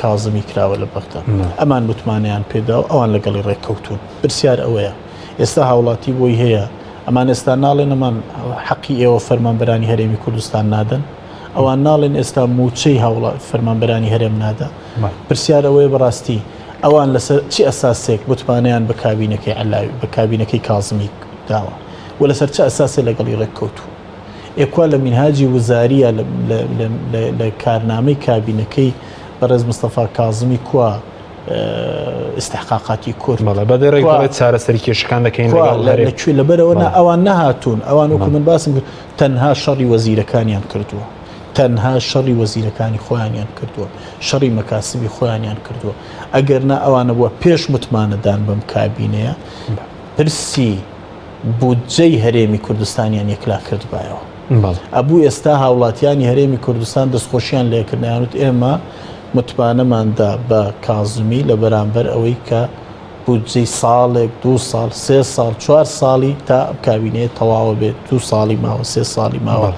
کازمی کراوە لە بەغدا. ئەمان متمانەیان پێدا و ئەوان لەگەڵی ڕێککەوتوون. پرسیار ئەوەیە. ئێستا هاوڵاتی بۆی هەیە ئەمان ئێستا ناڵێن ئەمان حەقی ئێوە فەرمانبەرانی هەرێمی کوردستان نادەن ئەوان ناڵێن ئێستا موچەی هاوڵا فەرمانبەرانی هەرێم نادا پرسیار ئەوەیە بەڕاستی ئەوان لەسەر چی ئەساسێک متمانەیان بە کابینەکەی عەلاوی بە کابینەکەی کازمی داوە و لەسەر چ ئەساسێ لەگەڵی ڕێککەوتوو ئێکوا لە مینهاجی وزاریە لە کارنامەی کابینەکەی بەڕێز مستەفا کازمی کوا ئیستحقاقاتی کورد بەڵێ بە دەرێک دەڵێت چارەسەری کێشەکان دەکەین لەگەڵ هەرێم. لە کوێ لەبەرەوە نا ئەوان نەهاتوون ئەوان وەکو من باسم کرد تەنها شەڕی وەزیرەکانیان کردووە تەنها شەڕی وەزیرەکانی خۆیانیان کردووە شەڕی مەکاسبی خۆیانیان کردووە ئەگەر نا ئەوانە بووە پێش متمانەدان بەم کابینەیە پرسی بودجەی هەرێمی کوردستانیان یەکلا کردبایەوە. ئەبوو ئێستا هاوڵاتیانی هەرێمی کوردستان دەستخۆشیان لێکردنیانوت ئێمە متمانەمان دا بە کازمی لە بەرامبەر ئەوەی کە بودجەی ساڵێک دو ساڵ سێ ساڵ چوار ساڵی تا ئەم کابینەیە تەواوە بێت دو ساڵی ماوە سێ ساڵی ماوە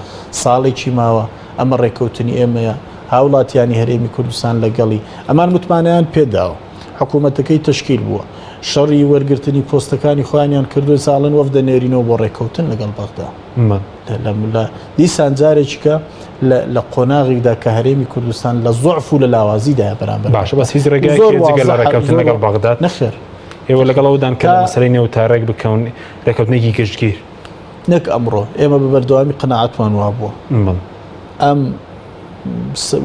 ساڵێکی ماوە ئەمە ڕێککەوتنی ئێمەیە هاوڵاتیانی هەرێمی کوردستان لەگەڵی ئەمان متمانەیان پێداوە حکوومەتەکەی تەشکیل بووە شەڕی وەرگرتنی پۆستەکانی خۆیانیان کردو ساڵن وەفد دەنێرینەوە بۆ ڕێککەوتن لەگەڵ بەغدا لە دیسان جارێکیکە لە قۆناغێکدا کە هەرێمی کوردستان لە زۆعف و لە لاوازیدایە بەرامبەر باشە بەس هیچ ڕێگایەک جگە لە ڕێککەوتن لەگەڵ بەغداد نەخێر ئێوە لەگەڵ ئەودان کە مەسەلەی نەوت تا ڕێک بکەون ڕێککەوتنێکی گشتگیر نەک ئەمڕۆ ئێمە بە بەردەوامی قەناعەتمان وابووە ئەم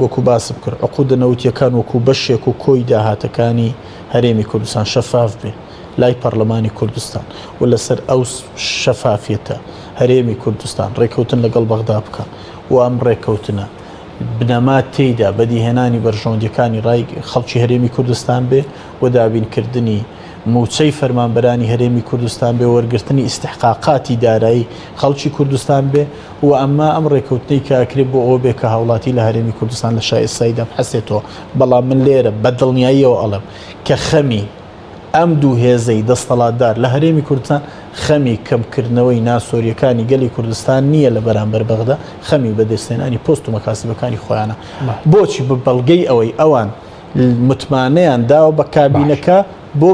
وەکو باسم کرد عقودە نەوتیەکان وەکو بەشێک و کۆی داهاتەکانی هەرێمی کوردستان شەفاف بێ لای پەڕلەمانی کوردستان و لەسەر ئەو شەفافیەتە هەرێمی کوردستان ڕێکەوتن لەگەڵ بەغدا بکا و ئەم ڕێکەوتنە بنەما تێیدا بەدیهێنانی بەرژەوەندیەکانی ڕای خەڵکی هەرێمی کوردستان بێ و دابینکردنی مووچەی فەرمانبەرانی هەرێمی کوردستان بێ وەرگرتنی ئیستحقاقاتی دارایی خەڵکی کوردستان بێ و ئەمە ئەم ڕێکەوتنەی کە ئەکرێ بۆ ئەوە بێ کە هاوڵاتی لە هەرێمی کوردستان لە شایستاییدا بحەسێتەوە بەڵام من لێرە بە دڵنیاییەوە ئەڵێم کە خەمی ئەم دوو هێزەی دەستەڵاتدار لە هەرێمی کوردستان خەمی کەمکردنەوەی ناسۆرییەکانی گەلی کوردستان نییە لە بەرامبەر بەغدا، خەمی بەدەستهێنانی پۆست و مەکاسبەکانی خۆیانە. بۆچی؟ بە بەڵگەی ئەوەی ئەوان متمانەیان داوە بە کابینەکە بۆ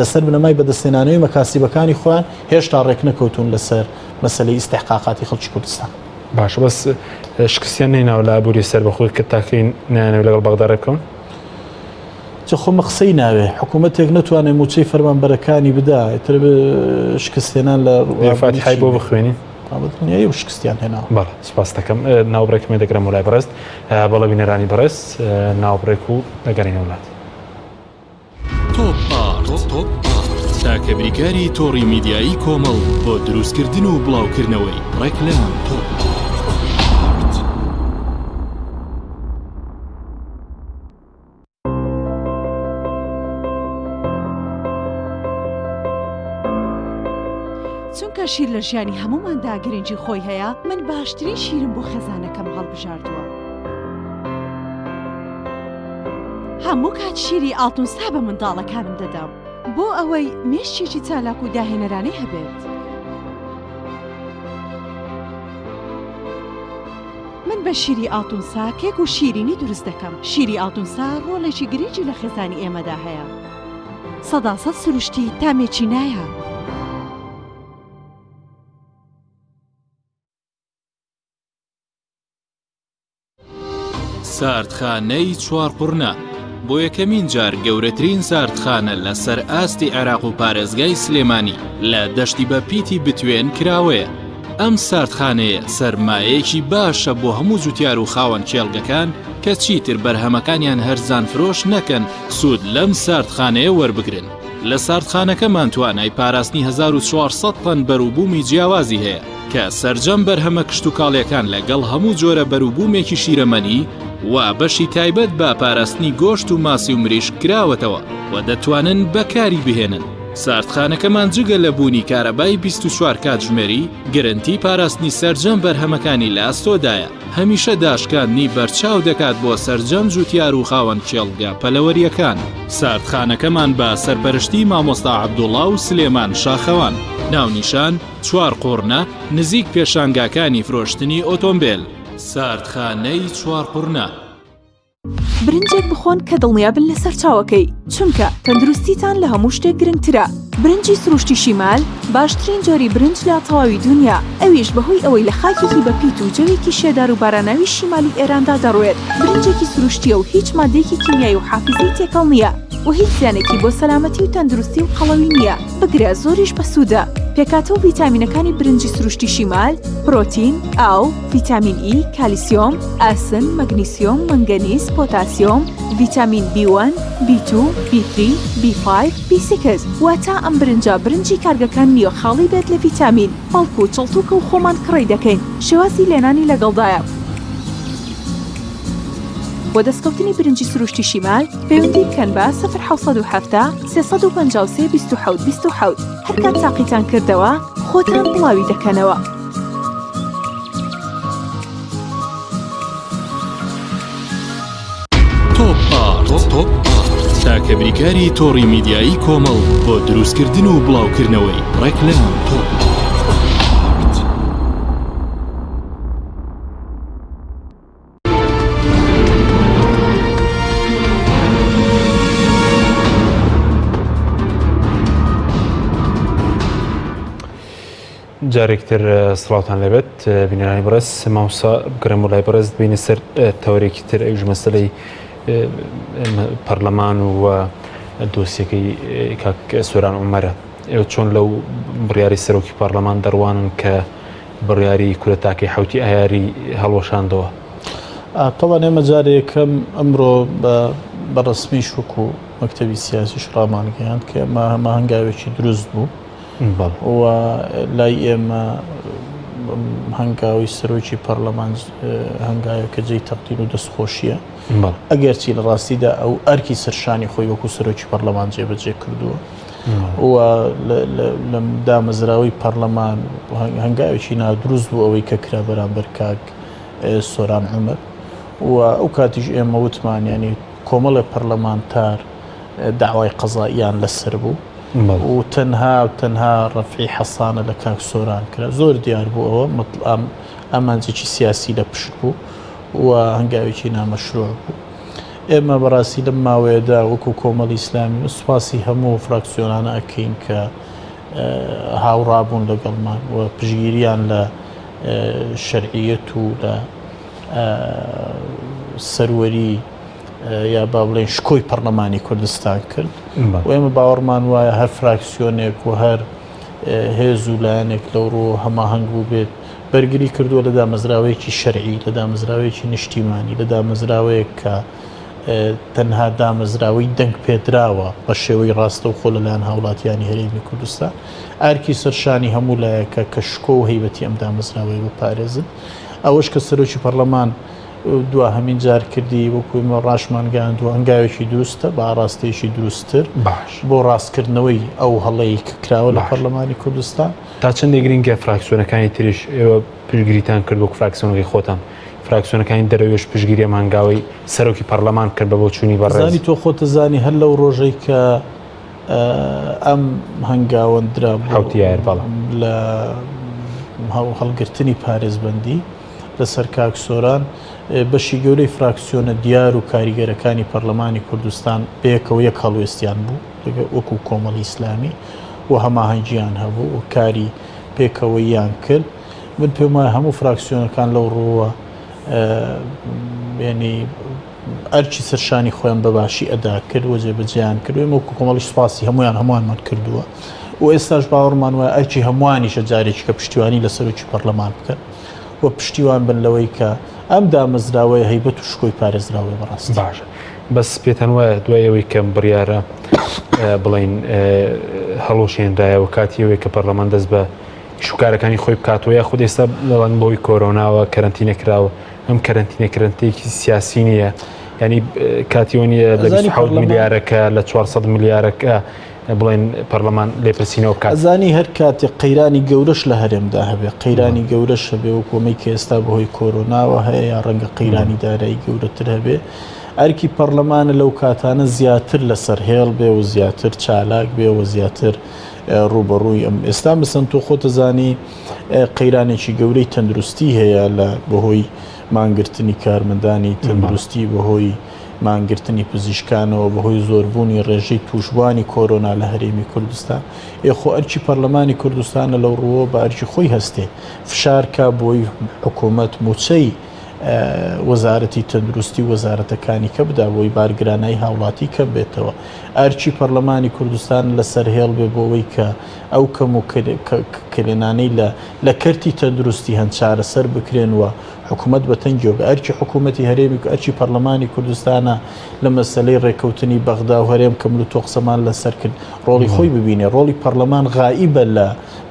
لەسەر بنەمای بەدەستهێنانەوەی مەکاسیبەکانی خۆیان، هێشتا ڕێکنەکەوتوون لەسەر مەسەلەی ئیستحقاقاتی خەڵکی کوردستان. باشە بەس شکستیان نەهێناوە لە ئابووری سەربەخۆی کە تاکەی نایانەوێت لەگەڵ بەغدا ڕێبکەون؟ چ خۆ مە قسەی ناوێ حکوومەتێک نەتوانێت مووچەی فەرمانبەرەکانی بدا ئیتر شکستێنان لە فاتیحای بۆ بخوێنین دڵنیایی و شکستیان هێناوە. بەڵێ سپاس دەکەم ناوبڕێکمێ دەگرم وڵای بەڕێز بەڵێ بینەرانی بەڕێز ناوبڕێک و دەگەڕینەوە لات. تۆپ ئارت تاکە بریکاری تۆڕی میدیایی کۆمەڵ بۆ دروستکردن و بڵاوکردنەوەی ڕێکلام. تۆپ ئارت. چونکە شیر لە ژیانی هەمووماندا گرنگی خۆی هەیە، من باشترین شیرم بۆ خێزانەکەم هەڵبژاردووە. هەموو کات شیری ئاڵتونسا بە منداڵەکانم دەدەم بۆ ئەوەی مێشکێکی چالاک و داهێنەرانەی هەبێت. من بە شیری ئاڵتونسا کێک و شیرینی دروست دەکەم. شیری ئاڵتونسا ڕۆڵێکی گرنگی لە خێزانی ئێمەدا هەیە. سەداسەد سروشتی، تامێکی نایاب. ساردخانەی چوارقوڕنە بۆ یەکەمین جار گەورەترین ساردخانە لەسەر ئاستی عێراق و پارێزگای سلێمانی لە دەشتی بە پیتی بتوێن کراوەیە. ئەم ساردخانەیە سەرمایەیەکی باشە بۆ هەموو جوتیار و خاوەن کێڵگەکان کە چیتر بەرهەمەکانیان هەرزان فرۆش نەکەن سوود لەم ساردخانەیە وەربگرن. لە ساردخانەکەمان توانای پاراستنی 1400 تەن بەروبوومی جیاوازی هەیە کە سەرجەم بەرهەمە کشتوکاڵیەکان لەگەڵ هەموو جۆرە بەروبوومێکی شیرەمەنی و بەشی تایبەت بە پاراستنی گۆشت و ماسی و مریشک کراوەتەوە و دەتوانن بەکاری بهێنن. ساردخانەکەمان جگە لە بوونی کارەبای 24 کاتژمێری، گرنتی پاراستنی سەرجەم بەرهەمەکانی لە ئەستۆدایە، هەمیشە داشکاندنی بەرچاو دەکات بۆ سەرجەم جوتیار و خاوەن کێڵگە پەلەوەرییەکان. ساردخانەکەمان بە سەرپەرشتی مامۆستا عەبدوڵا و سلێمان شاخەوان، ناونیشان، چوارقوڕنە، نزیک پێشانگاکانی فرۆشتنی ئۆتۆمبێل. ساردخانەی چوارقوڕنە. برنجێک بخۆن کە دڵنیابن لە سەرچاوەکەی، چونکە تەندروستیتان لە هەموو شتێک گرنگترە. برنجی سروشتی شیمال باشترین جۆری برنج لە تەواوی دونیا، ئەویش بەهۆی ئەوەی لە خاکێکی بەپیت و جەوێکی شێدار و باراناوی شیمالی ئێراندا دەڕوێت، برنجێکی سروشتییە و هیچ ماددەیەکی کیمیایی و حافیزەی تێکەڵ نییە و هیچ زیانێکی بۆ سەلامەتی و تەندروستی و قەڵەوی نییە، بگرە زۆریش بەسوودە. پێکهاتە و ڤیتامینەکانی برنجی سروشتی شیمال، پرۆتین، ئاو، ڤیتامین ئی، کالیسیۆم، ئاسن، مەگنیسیۆم، مەنگەنیز، پۆتاسیۆم، ڤیتامین بی وەن، بی تو، بی تری، بی فایڤ، بی سیکس، واتە ئەم برنجە برنجی کارگەکان نییە خاڵی بێت لە ڤیتامین، بەڵکو چڵتوکە و خۆمان کڕی دەکەین، شێوازی لێنانی لەگەڵدایە. بۆ دەستکەوتنی برنجی سروشتی شیمال پەیوەندی بکەن بە، 0770 353 27 27، هەرکات تاقیتان کردەوە خۆتان بڵاوی دەکەنەوە. تۆپ ئارت تۆپ ئارت تاکە بریکاری تۆڕی میدیایی کۆمەڵ بۆ دروستکردن و بڵاوکردنەوەی ڕێکلام تۆپ ئارت. جارێکتر سڵاوتان لێبێت بینەرانی بەڕێز مامۆستا بگەڕێم بۆ لای بەڕێز بینە سەر تەوەرێکی تر ئەویش مەسەلەی پەرلەمان و دۆسیەکەی کاک سۆران عومەرە ئێوە چۆن لەو بڕیاری سەرۆکی پەرلەمان دەڕوانن کە بڕیاری کورەتاکەی حوتی ئایاری هەڵوەشاندەوە؟ تەوان ئێمە جارێ یەکەم ئەمڕۆ بە ڕسمیش وەکو مەکتەبی سیاسیش ڕامانگەیاند کە ئەمە هەمە هەنگاوێکی دروست بوو و لای ئێمە هەنگاوی سەرۆکی پەرلەمان هەنگاوێکە جێی تەقدیر و دەستخۆشیە ئەگەرچی لە ڕاستیدا ئەو ئەرکی سەرشانی خۆی وەکو سەرۆکی پەرلەمان جێبەجێ کردووە و لەم دامەزراوەی پەرلەمان هەنگاوێکی نادروست بوو ئەوەی کە کرا بەرامبەر کاک سۆران عمر و ئەو کاتیش ئێمە وتمان ینی کۆمەڵێ پەرلەمانتار داوای قەزاییان لەسەر بوو و تەنها و تەنها ڕەفعی حەسانە لە کاک سۆران کرا زۆر دیار بوو ئەوە مەتڵام ئامانجێکی سیاسی لە پشت بوو و هەنگاوێکی نامەشروع بوو ئێمە بەڕاستی لەم ماوەیەدا وەکو کۆمەڵی ئیسلامی سوپاسی هەموو فراکسیۆنانە ئەکەین کە هاوڕابوون لەگەڵمان و پشگیریان لە شەرعیەت و لە سەروەری یا با بڵێین شکۆی پەڕلەمانی کوردستان کرد و ئێمە باوەڕمان وایە هەر فراکسیۆنێک و هەر هێز و لایەنێک لەو ڕووە هەماهەنگ بوو بێت بەرگری کردووە لە دامەزراوەیەکی شەرعی لە دامەزراوەیەکی نیشتیمانی لە دامەزراوەیەک کە تەنها دامەزراوەی دەنگ پێدراوە بە شێوەی ڕاستەوخۆ لەلایەن هاوڵاتیانی هەرێمی کوردستان ئەرکی سەرشانی هەموو لایەکە کە شکۆ و هەیبەتی ئەم دامەزراوەیە بپارێزن ئەوەش کە سەرۆکی پەرلەمان دواهەمین جار کردی وەکو ئێمە ڕاشمانگەیاندووە هەنگاوێکی دروستە بە ئاڕاستەیەکی دروستتر باش بۆ ڕاستکردنەوەی ئەو هەڵەی کە کراوە لە باش. پەرلەمانی کوردستان. تا چەندێک گرنگە فراکسیۆنەکانی تریش ئێوە پشتگیریتان کرد وەکو فراکسیۆنەکەی خۆتان فراکسیۆنەکانی دەرەوەیش پشتگیری ئەم هەنگاوەی سەرۆکی پەرلەمان کرد بە بۆچوونی بەڕێز؟ زانی تۆ خۆتەزانی هەر لەو ڕۆژەی کە ئەم هەنگاوە درا بۆ حەوتی ئایار بەڵێ. لە هەڵگرتنی پارێزبەندی لەسەر کاک سۆران، بەشی گەورەی فراکسیۆنە دیار و کاریگەرەکانی پەرلەمانی کوردستان بەیەکەوە یەک هەڵوێستیان بوو وەکو کۆمەڵی ئیسلامی و هەماهەنگیان هەبوو و کاری پێکەوەییان کرد. من پێم وایە هەموو فراکسیۆنەکان لەو ڕووە یعنی ئەرکی سەرشانی خۆیان بە باشی ئەدا کرد و جێبەجێیان کرد و ئێمە وەکو کۆمەڵیش سوپاسی هەموویان هەمووانمان کردووە و ئێستاش باوەڕمان وایە ئەرکی هەمووانیشە جارێکی کە پشتیوانی لە سەرۆکی پەرلەمان بکەن و پشتیوان بن لەوەی کە ئەم دامەزراوەیە هەیبەت و شکۆی پارێزراوەیە بەڕاستی. باشە بەس پێتان وایە دوای ئەوەی کە بڕیارە بڵین هەڵوەشێنرایەوە کاتی ئەوەی کە پەرلەمان دەست بە شوکارەکانی خۆی بکاتەوە یاخود ئێستا دەڵێن بەهۆی کۆرۆناوە کەرەنتینە کراوە ئەم کەرەنتینە کەرەنتێکی سیاسی نییە ینی کاتیەوە نییە لە 27 ملیارەکە لە 400 ملیارەکە بڵێن پەرلەمان لێپرسینەوە بکات. ئەزانی هەر کاتێک قەیرانی گەورەش لە هەرێمدا هەبێ قەیرانی گەورەش هەبێ وەکو ئەمەی کە ئێستا بەهۆی کۆرۆناوە هەیە یا ڕەنگە قەیرانی دارایی گەورەتر هەبێ ئەرکی پەرلەمانە لەو کاتانە زیاتر لەسەر هێڵ بێ و زیاتر چالاک بێ و زیاتر ڕووبەڕووی ئەم ئێستا مەسەن تۆ خۆتەزانی قەیرانێکی گەورەی تەندروستی هەیە لە بەهۆی مانگرتنی کارمەندانی تەندروستی بەهۆی. مانگرتنی پزیشکانەوە بەهۆی زۆربوونی ڕێژەی تووشبووانی کۆرۆنا لە هەرێمی کوردستان، ئێ خۆ ئەرکی پەرلەمانی کوردستانە لەو ڕووەوە بە ئەرکی خۆی هەستێ فشار کا بۆی حکوومەت مووچەی وەزارەتی تەندروستی و وەزارەتەکانی کە بدا بۆی بارگرانایی هاوڵاتی کەم بێتەوە. ئەرکی پەرلەمانی کوردستان لەسەر هێڵ بێ بۆ ئەوەی کە ئەو کەم و کەلێنانەی لە لە کەرتی تەندروستی هەن چارەسەر بکرێن و حکوومەت بە تەنگیەوە بێ. ئەرکی حکوومەتی هەرێمی ئەرکی پەرلەمانی کوردستانە لە مەسەلەی ڕێککەوتنی بەغدا و هەرێم کە من و تۆ قسەمان لەسەر کرد ڕۆڵی خۆی ببینێ. ڕۆڵی پەرلەمان غائیبە لە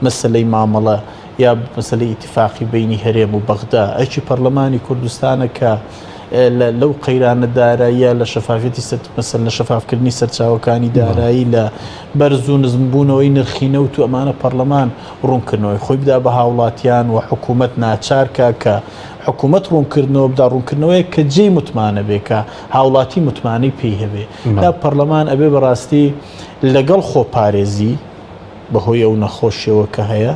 مەسەلەی مامەڵە یا مەسەلەی ئیتیفاقی بەینی هەرێم و بەغدا. ئەرکی پەرلەمانی کوردستانە کە لەو قەیرانە داراییە لە شەفافیەتی مەسەل لە شەفافکردنی سەرچاوەکانی دارایی لە بەرز و نزمبوونەوەی نرخی نەوت و ئەمانە پەرلەمان ڕوونکردنەوەی خۆی بدا بە هاوڵاتیان و حکوومەت ناچارکە کە حکوومەت ڕوونکردنەوە بدا ڕوونکردنەوەیەک کە جێی متمانە بێ کە هاوڵاتی متمانەی پێی هەبێ دا پەرلەمان ئەبێ بەڕاستی لەگەڵ خۆپارێزی بەهۆی ئەو نەخۆشیەوە کە هەیە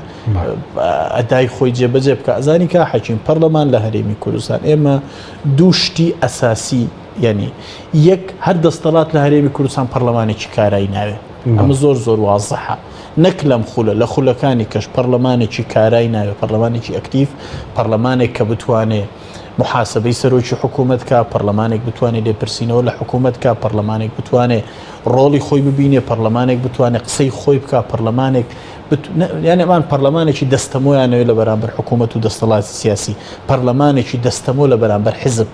ئەدای خۆی جێبەجێ بکە ئەزانی کا حەکیم پەرلەمان لە هەرێمی کوردستان ئێمە دوو شتی ئەساسی یعنی یەک هەر دەستەڵات لە هەرێمی کوردستان پەرلەمانێکی کارای ناوێ ئەمە زۆر زۆر وازحە نەک لەم خولە لە خولەکانی کەش پەرلەمانێکی کارای ناوێ پەرلەمانێکی ئەکتیف پەرلەمانێک کە بتوانێ محاسبەی سەرۆکی حکوومەت کا پەرلەمانێک بتوانێت لێپرسینەوە لە حکوومەت کا پەرلەمانێک بتوانێت ڕۆڵی خۆی ببینێ پەرلەمانێک بتوانێت قسەی خۆی بکا پەرلەمانێک یان ئەمان پەرلەمانێکی دەستەمۆیانەوەی لە بەرامبەر حکوومەت و دەستەڵاتی سیاسی پەرلەمانێکی دەستەمۆ لە بەرامبەر حزب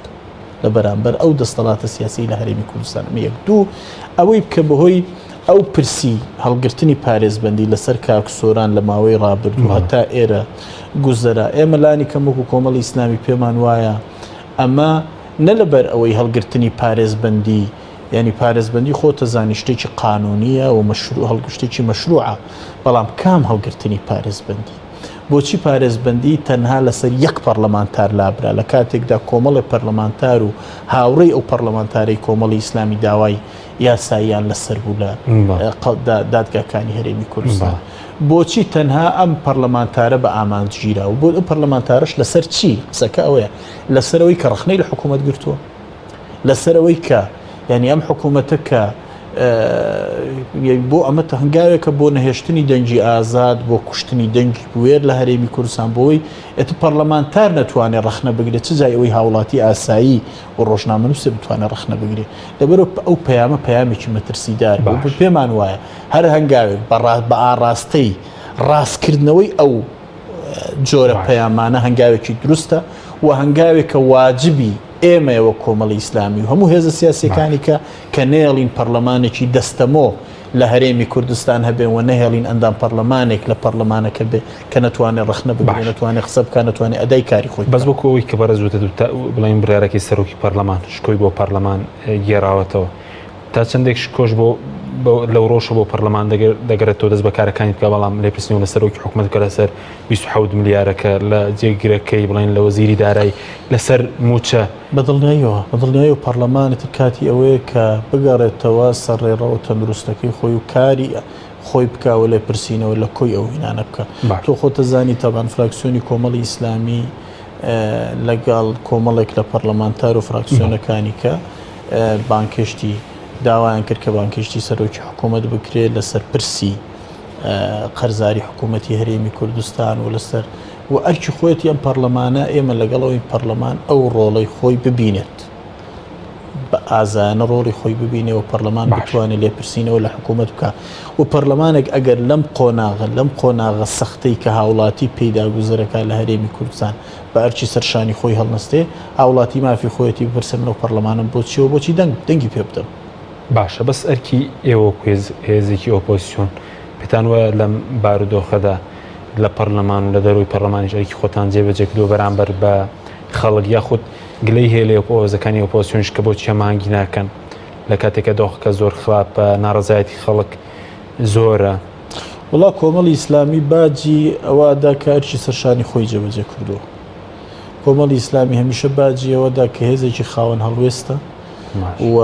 لە بەرامبەر ئەو دەستەڵاتە سیاسی لە هەرێمی کوردستان ئەمە یەک دوو ئەوەی بکە بەهۆی ئەو پرسی هەڵگرتنی پارێزبەندی لەسەر کاک سۆران لە ماوەی ڕابردوو هەتا ئێرە گوزەرا ئێمە لانی کەم وەکو کۆمەڵی ئیسلامی پێمان وایە ئەمە نە لەبەر ئەوەی هەڵگرتنی پارێزبەندی یانی پارێزبەندی خۆتەزانی شتێکی قانونیە و مەشروع هەڵگشتێکی مەشروعە بەڵام کام هەڵگرتنی پارێزبەندی؟ بۆچی پارێزبەندی تەنها لەسەر یەک پەڕلەمانتار لابرا لە کاتێکدا کۆمەڵێ پەرلەمانتار و هاوڕێی ئەو پەڕلەمانتارەی کۆمەڵی ئیسلامی داوای یاساییان لەسەر بوو لە دادگاکانی هەرێمی کوردستان؟ بۆچی تەنها ئەم پەرلەمانتارە بە ئامانج گیرا و بۆ ئەم پەرلەمانتارەش لەسەر چی؟ قسەکە ئەوەیە لەسەر ئەوەی کە ڕەخنەی لە حکوومەت گرتووە لەسەر ئەوەی کە یعنی ئەم حکوومەتە کە بۆ ئەمە هەنگاوێکە بۆ نەهێشتنی دەنگی ئازاد بۆ کوشتنی دەنگی بوێر لە هەرێمی کوردستان بۆی ئەت پەرلەمانتار نەتوانێت ڕەخنە بگرێت چ جای ئەوەی هاوڵاتی ئاسایی و ڕۆژنامەنووسێ بتوانێت ڕەخنە بگرێت لەبەرەوە ئەو پەیامە پەیامێکی مەترسیدار بوو پێمان وایە هەر هەنگاوێک بە ئاڕاستەی ڕاستکردنەوەی ئەو جۆرە پەیامانە هەنگاوێکی دروستە و هەنگاوێکە واجبی ئێمەیە وەک کۆمەڵی ئیسلامی و هەموو هێزە سیاسیەکانی کە کە نەیەڵین پەرلەمانێکی دەستەمۆ لە هەرێمی کوردستان هەبێ و نەهێڵین ئەندام پەرلەمانێک لە پەرلەمانەکە بێ کە نەتوانێت ڕەخنە بگرێ نەتوانێت قسە بکات نەتوانێت ئەدای کاری خۆی بەس وەکو ئەوەی کە بەڕێز وتت بڵێین بڕیارەکەی سەرۆکی پەرلەمان شکۆی بۆ پەرلەمان گێڕاوەتەوە تا چەندێک شکۆش بۆ لەو ڕۆژە بۆ پەرلەمان دەگەرێتەوە دەست بە کارەکانی بکە بەڵام لێپرسینەوە لە سەرۆکی حکومەت بکە لەسەر 27 ملیارەکە لە جێگرەکەی بڵێن لە وەزیری دارایی لەسەر مووچە. بە دڵنیاییەوە بە دڵنیاییەوە پەرلەمان ئیتر کاتی ئەوەیە کە بگەڕێتەوە سەر ڕێڕەوە تەندروستەکەی خۆی و کاری خۆی بکا و لێپرسینەوە لە کۆی ئەو هینانە بکا. تۆ خۆت دەزانی تەبعەن فراکسیۆنی کۆمەڵی ئیسلامی لەگەڵ کۆمەڵێک لە پەرلەمانتار و فراکسیۆنەکانی کە بانگهێشتی داوایان کرد کە بانگهێشتی سەرۆکی حکوومەت بکرێت لەسەر پرسی قەرزاری حکوومەتی هەرێمی کوردستان و لەسەر و ئەرکی خۆیەتی ئەم پەرلەمانە ئێمە لەگەڵ ئەوەی پەرلەمان ئەو ڕۆڵەی خۆی ببینێت بە ئازایانە ڕۆڵی خۆی ببینێ و پەرلەمان بتوانێت لێپرسینەوە لە حکوومەت بکە و پەرلەمانێک ئەگەر لەم قۆناغە لەم قۆناغە سەختەی کە هاوڵاتی پێیدا گوزەرەکە لە هەرێمی کوردستان بە ئەرکی سەرشانی خۆی هەڵنەستێ، هاوڵاتی مافی خۆیەتی بپرسێ من ئەو پەرلەمانەم بۆ چیە و بۆچی دەنگ دەنگی پێ بدەم. باشە بەس ئەرکی ئێوە وەکو هێزێکی ئۆپۆزسیۆن پێتان وایە لەم بارودۆخەدا لە پەرلەمان و لە دەرەوەی پەرلەمانیش ئەرکی خۆتان جێبەجێ کردووە بەرامبەر بە خەڵک یاخود گلەی هەیە لە هێزەکانی ئۆپۆزسیۆنیش کە بۆچی هەماهەنگی ناکەن لە کاتێکە دۆخەکە زۆر خراپە ناڕەزایەتی خەڵک زۆرە؟ وەڵا کۆمەڵی ئیسلامی باجی ئەوە ئەدا کە ئەرکی سەرشانی خۆی جێبەجێ کردووە. کۆمەڵی ئیسلامی هەمیشە باجی ئەوە دا کە هێزێکی خاوەن هەڵوێستە و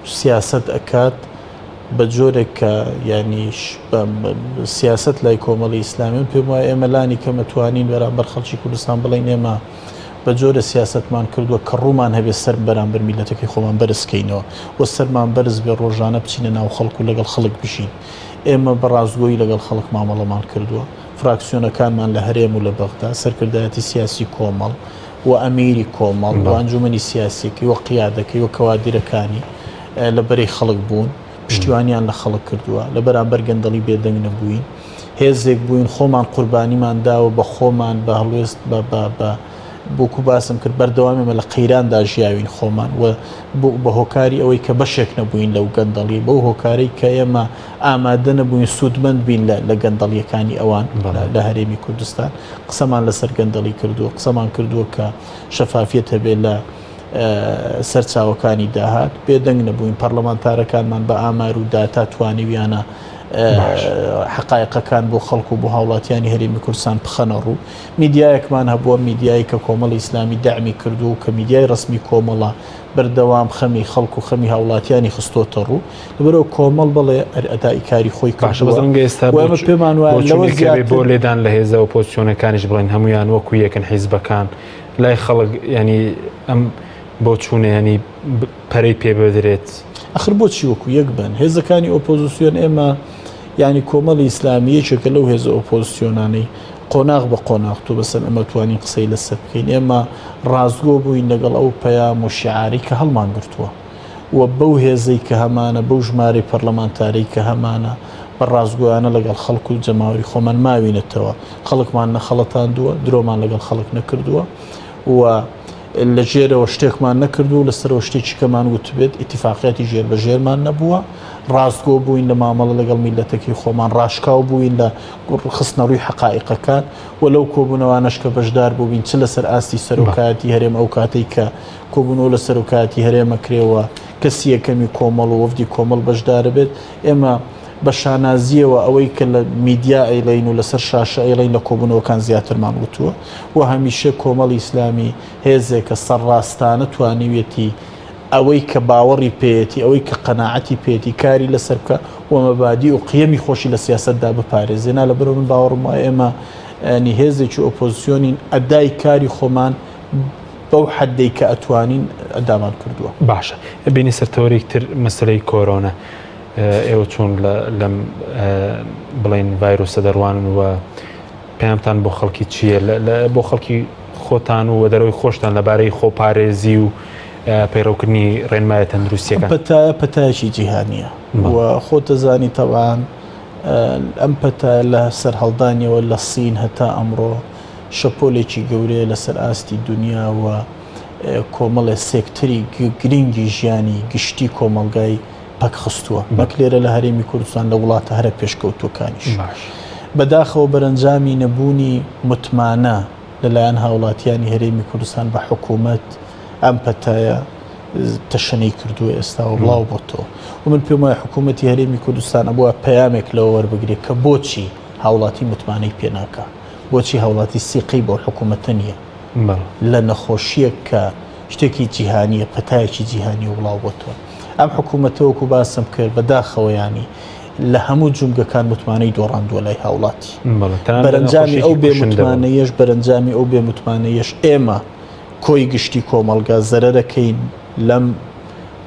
سیاسەت ئەکات بە جۆرێک کە یانیش سیاسەت لای کۆمەڵی ئیسلامی من پێم وایە ئێمە لانی کەمە توانین بەرامبەر خەڵکی کوردستان بڵێین ئێمە بە جۆرە سیاسەتمان کردووە کە ڕوومان هەبێ سەر بەرامبەر میللەتەکەی خۆمان بەرز کەینەوە و سەرمان بەرز بێ ڕۆژانە بچینە ناو خەڵک و لەگەڵ خەڵک بژین. ئێمە بە ڕاستگۆیی لەگەڵ خەڵک مامەڵەمان کردووە. فراکسیۆنەکانمان لە هەرێم و لە بەغدا، سەرکردایەتی سیاسی کۆمەڵ و ئەمیری کۆمەڵ و ئەنجومەنی سیاسیەکەی و قیادەکەی و کەوادرەکانی لە بەرەی خەڵک بوون، پشتیوانیان لە خەڵک کردووە، لە بەرامبەر گەندەڵی بێدەنگ نەبووین. هێزێک بووین خۆمان قوربانیمان داوە بە خۆمان بە هەڵوێست بە بە بە وەکو باسم کرد بەردەوام ئێمە لە قەیراندا ژیاوین خۆمان و بە هۆکاری ئەوەی کە بەشێک نەبووین لەو گەندەڵی بەو هۆکارەی کە ئێمە ئامادە نەبووین سوودمەند بین لە لە گەندەڵیەکانی ئەوان لە هەرێمی کوردستان قسەمان لەسەر گەندەڵی کردووە قسەمان کردووە کە شەفافیەت هەبێ لە سەرچاوەکانی داهات، بێدەنگ نەبووین، پەرلەمانتارەکانمان بە ئامار و داتا توانیویانە حەقایقەکان بۆ خەڵک و بۆ هاوڵاتیانی هەرێمی کوردستان بخەنە ڕوو. میدیایەکمان هەبووە، میدیایی کە کۆمەڵی ئیسلامی دەعمی کردووە و کە میدیای ڕەسمی کۆمەڵە بەردەوام خەمی خەڵک و خەمی هاوڵاتیانی خستۆتە ڕوو. لەبەرئەوە کۆمەڵ بەڵێ ئەدای کاری خۆی باشە بەس کردووە ڕەنگە ئێستا و ئێمە پێمان وایە لەوە بۆچوونێک هەبێ بۆ زیاتر لێدان لە هێزە ئۆپۆزسیۆنەکانیش بڵێن هەموویان وەکو یەکن حیزبەکان لای خەڵک یانی ئەم بۆچوونە یانی پەرەی پێ بدرێت. ئەخر بۆچی وەکو یەک بن هێزەکانی ئۆپۆزیسیۆن ئێمە یانی کۆمەڵی ئیسلامی یەکێکە لەو هێزە ئۆپۆزیسیۆنانەی قۆناغ بە قۆناغ تۆ بەسەر ئەمە توانین قسەی لەسەر بکەین ئێمە ڕاستگۆ بووین لەگەڵ ئەو پەیام و شیعاری کە هەڵمان گرتووە و بەو هێزەی کە هەمانە بەو ژمارەی پەرلەمانتارەی کە هەمانە بە ڕاستگۆیانە لەگەڵ خەڵک و جەماوەری خۆمان ماوینەتەوە خەڵکمان نەخەڵەتاندووە، درۆمان لەگەڵ خەڵک نەکردووە و لە ژێرەوە شتێکمان نەکردووە و لە سەرەوە شتێکی کەمان وتبێت، ئیتیفاقیاتی ژێر بە ژێرمان نەبووە، ڕاستگۆ بووین لە مامەڵە لەگەڵ میللەتەکەی خۆمان، ڕاشکاو بووین لە خستنەڕووی حەقائیقەکان و لەو کۆبوونەوانەش کە بەشدار بووبین چ لەسەر ئاستی سەرۆکایەتی هەرێم ئەو کاتەی کە کۆبوونەوە لە سەرۆکایەتی هەرێم ئەکرێ و کەسی یەکەمی کۆمەڵ و وەفدی کۆمەڵ بەشدارەبێت، ئێمە بە شانازییەوە ئەوەی کە لە میدیا ئەیڵێین و لەسەر شاشە ئەیڵێین لە کۆبوونەوەکان زیاترمان وتووە و هەمیشە کۆمەڵی ئیسلامی هێزێکە سەرڕاستانە توانیویەتی ئەوەی کە باوەڕی پێیەتی، ئەوەی کە قەناعەتی پێیەتی کاری لەسەر بکا و مەبادی و قیەمی خۆشی لە سیاسەتدا بپارێزێ. نا لەبەرئەوە من باوەڕم وایە ئێمە یانی هێزێکی ئۆپۆزسیۆنین ئەدای کاری خۆمان بەو حەدەی کە ئەتوانین ئەدامان کردووە. باشە بینە سەر تەوەرێک تر مەسەلەی کۆرۆنا. ئێوە چۆن لەم بڵێن ڤایرۆسە دەڕوانن و پەیامتان بۆ خەڵکی چییە بۆ خەڵکی خۆتان و دەرەوەی خۆشتان لەبارەی خۆپارێزی و پەیڕەوکردنی ڕێنمایە تەندروستیەکان پەتایە پەتایەکی جیهانیە و خۆت دەزانی تەوان ئەم پەتایە لە سەرهەڵدانیەوە لە سین هەتا ئەمڕۆ شەپۆلێکی گەورەیە لەسەر ئاستی دنیا و کۆمەڵێ سێکتەری گرنگی ژیانی گشتی کۆمەڵگای پەکخستووە نەک لێرە لە هەرێمی کوردستان لە وڵاتە هەرە پێشکەوتووەکانیش. بەداخەوە بەرەنجامی نەبوونی متمانە لەلایەن هاوڵاتیانی هەرێمی کوردستان بە حکوومەت ئەم پەتایە تەشەنەی کردووە ئێستا و بڵاو بۆتەوە و من پێم وایە حکوومەتی هەرێمی کوردستان ئەبووە پەیامێک لەوە وەربگرێت کە بۆچی هاوڵاتی متمانەی پێ ناکا بۆچی هاوڵاتی سیقەی بەو حکوومەتە نییە لە نەخۆشییەک کە شتێکی جیهانییە، پەتایەکی جیهانییە و بڵاو بۆتەوە. ئەم حکوومەتە وەکوو باسم کرد بە داخەوە یانی لە هەموو جومگەکان متمانەی دۆڕاندووە لای هاوڵاتی. بەرەنجامی ئەو بێ متمانەیەش بەرەنجامی ئەو بێ متمانەیەش ئێمە کۆی گشتی کۆمەڵگا زەرەرەکەین لەم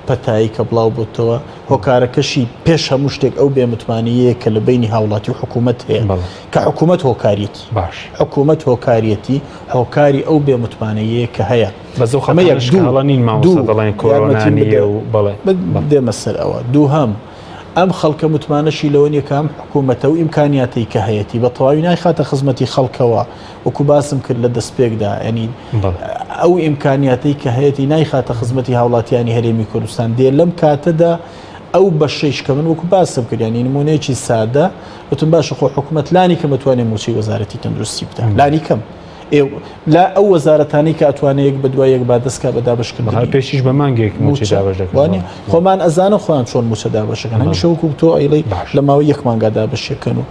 پەتایی کە بڵاو بۆتەوە، هۆکارەکەشی پێش هەموو شتێک ئەو بێ متمانەیەیە کە لە بەینی هاوڵاتی و حکوومەت هەیە کە حکوومەت هۆکاریەتی باش حکوومەت هۆکاریەتی هۆکاری ئەو بێ متمانەیەیە کە هەیە بەس ئەو ئەمە یەک خەڵکانەش کە دوو هەڵە نین مامۆستا دوو دەڵێن کۆرۆنا یارمەتیم نییە بدە و بەڵێ بەڵێ دێمە سەر ئەوە دووهەم ئەم خەڵکە متمانەشی لەوە نییە کە ئەم حکوومەتە و ئیمکانیاتەی کە هەیەتی بە تەواوی نایخاتە خزمەتی خەڵکەوە وەکو باسم کرد لە دەستپێکدا یانی ئەو ئیمکانیاتەی کە هەیەتی نایخاتە خزمەتی هاوڵاتیانی هەرێمی کوردستان دێ لەم کاتەدا ئەو بەشەیش کە من وەکو باسم کرد یانی نمونەیەکی سادە وتم باشە خۆ حکوومەت لانی کەم ئەتوانێ مووچەی وەزارەتی تەندروستی بدا لانی کەم لا ئەو وەزارەتانەی کە ئەتوانێت یەک بە دوای یەک با دەستکا بە دابەشکردنی پێشیش بە مانگێک مووچە دابەش دەکەن خۆمان ئەزانن خۆیان چۆن مووچە دابەشەکەن هەمیشە وەکو تۆ ئەیڵێی لە ماوەی یەک مانگا دابەشەکەن و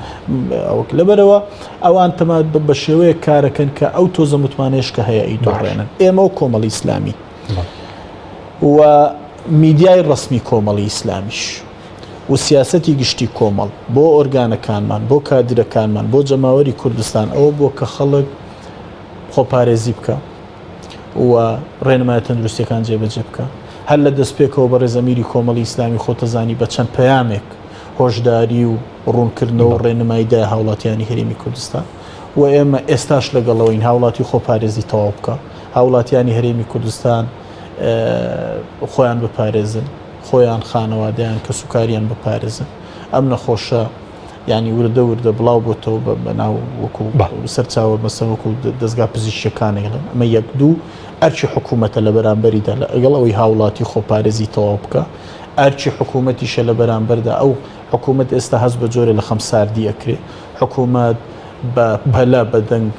ئەوەک لەبەرەوە ئەوان تەما بە شێوەیەک کارەکەن کە ئەو تۆزە متمانەیەش کە هەیە ئەیدۆڕێنن ئێمە و کۆمەڵی ئیسلامی و میدیای ڕەسمی کۆمەڵی ئیسلامیش و سیاسەتی گشتی کۆمەڵ بۆ ئۆرگانەکانمان، بۆ کادرەکانمان، بۆ جەماوەری کوردستان ئەوە بووە کە خەڵک خۆپارێزی بکا. و ڕێنمایە تەندروستیەکان جێبەجێ بکە. هەر لە دەستپێکەوە بەڕێز ئەمیری کۆمەڵی ئیسلامی خۆتەزانی بە چەند پەیامێک هۆشداری و ڕوونکردنەوە و ڕێنمایی دایە هاوڵاتیانی هەرێمی کوردستان و ئێمە ئێستاش لەگەڵەوەین هاوڵاتی خۆپارێزی تەواو بکە، هاوڵاتیانی هەرێمی کوردستان خۆیان بپارێزن، خۆیان، خانەوادەیان، کەسوکاریان بپارێزن. ئەم نەخۆشە یانی وردە وردە بڵاو بۆتەوە بە ناو وەکو سەرچاوە مەسەن وەکو دەزگا پزیشکیەکان ئەیڵێن ئەمە یەک دوو ئەرکی حکوومەتە لە بەرامبەریدا لەگەڵ ئەوەی هاوڵاتی خۆپارێزی تەواو بکە ئەرکی حکوومەتیشە لە بەرامبەردا ئەو حکوومەت ئێستا هەست بە جۆرێ لە خەمساردی ئەکرێ حکوومەت بە پەلە بە دەنگ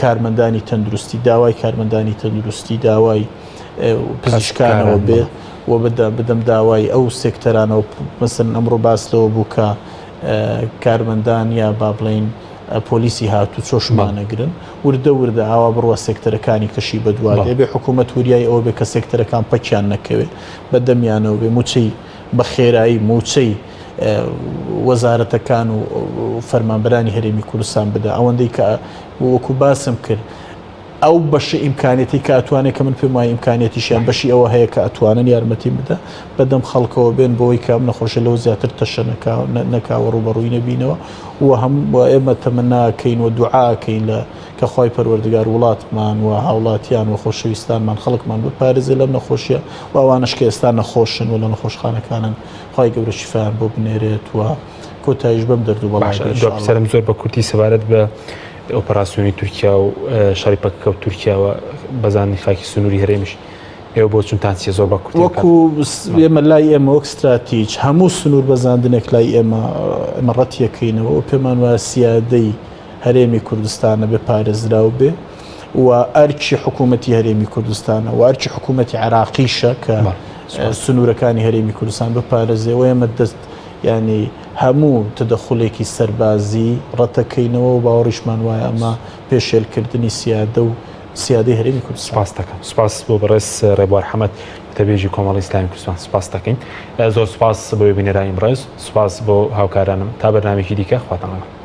کارمەندانی تەندروستی داوای کارمەندانی تەندروستی داوای پزیشکانەوە بێ و بدەم داوای ئەو سێکتەرانەوە مەسەن ئەمڕۆ باس لەوە بوو کە کارمەندان یا با بڵین پۆلیسی هاتوو چۆشمانەگرن وردە وردە ئاوا بڕوە سێکتەرەکانی کەشی بەدوا دەبێ حکوومەت وریای ئەوە بێ کە سێکتەرەکان پەکیان نەکەوێت بە دەمیانەوە بێ موچەی بە خێرایی موچەی وەزارەتەکان و فەرمانبەرانی هەرێمی کوردستان بدا ئەوەندەی کە وەکو باسم کرد ئەو بەشە ئیمکانیەتی کە ئەتوانێت کە من پێم وایە ئیمکانیەتیشیان بەشی ئەوە هەیە کە ئەتوانن یارمەتیم بدە بەدەم خەڵکەوە بێن بۆی کە ئەم نەخۆشە لەوە زیاتر تەشە نەکاوە ڕووبەڕووی نەبینەوە و هەم و ئێمە تەمەناکەین و دوعاکەین لە کە خوای پەروەردگار وڵاتمان و هاوڵاتیان و خۆشەویستانمان خەڵکمان بپارێزێ لەم نەخۆشیە و ئەوانەش کە ئێستا نەخۆشن و لە نەخۆشخانەکانن خوای گەورە شیفایان بۆ بنێرێت و کۆتاییش بەم دەرد و بەڵا باشە دوا پرسیارم زۆر بە کورتی سەبارەت بە ئۆپەراسیۆنی تورکیا و شەڕی پەکەکە و تورکیاوە بەزاندنی خاکی سنووری هەرێمیش ئێوە بۆچونتان چیە زۆر بە کورتی وەکو ئێمە لای ئێمە وەک ستراتیج هەموو سنوور بەزاندنێک لای ئێمە ئێمە ڕەتیەکەینەوە و پێمان وایە سیادەی هەرێمی کوردستانە بێ پارێزراو بێ و ئەرکی حکوومەتی هەرێمی کوردستانە و ئەرکی حکوومەتی عێراقیشە کە سنوورەکانی هەرێمی کوردستان بپارێزێ و ئێمە دەست یانی هەموو تەدەخولێکی سەربازی ڕەتەکەینەوە و باوەڕیشمان وایە ئەمە پێشێلکردنی سیادە و سیادەی هەرێمی کوردستان. سپاست دەکەم. سپاس بۆ بەڕێز ڕێبوار حەمەد وتەبێژی کۆمەڵی ئیسلامی کوردستان سپاست دەکەین. زۆر سپاس بۆ بینەرانی بەڕێز، سپاس بۆ هاوکارانم. تا بەرنامەیەکی دیکە خواتان لەگەڵ.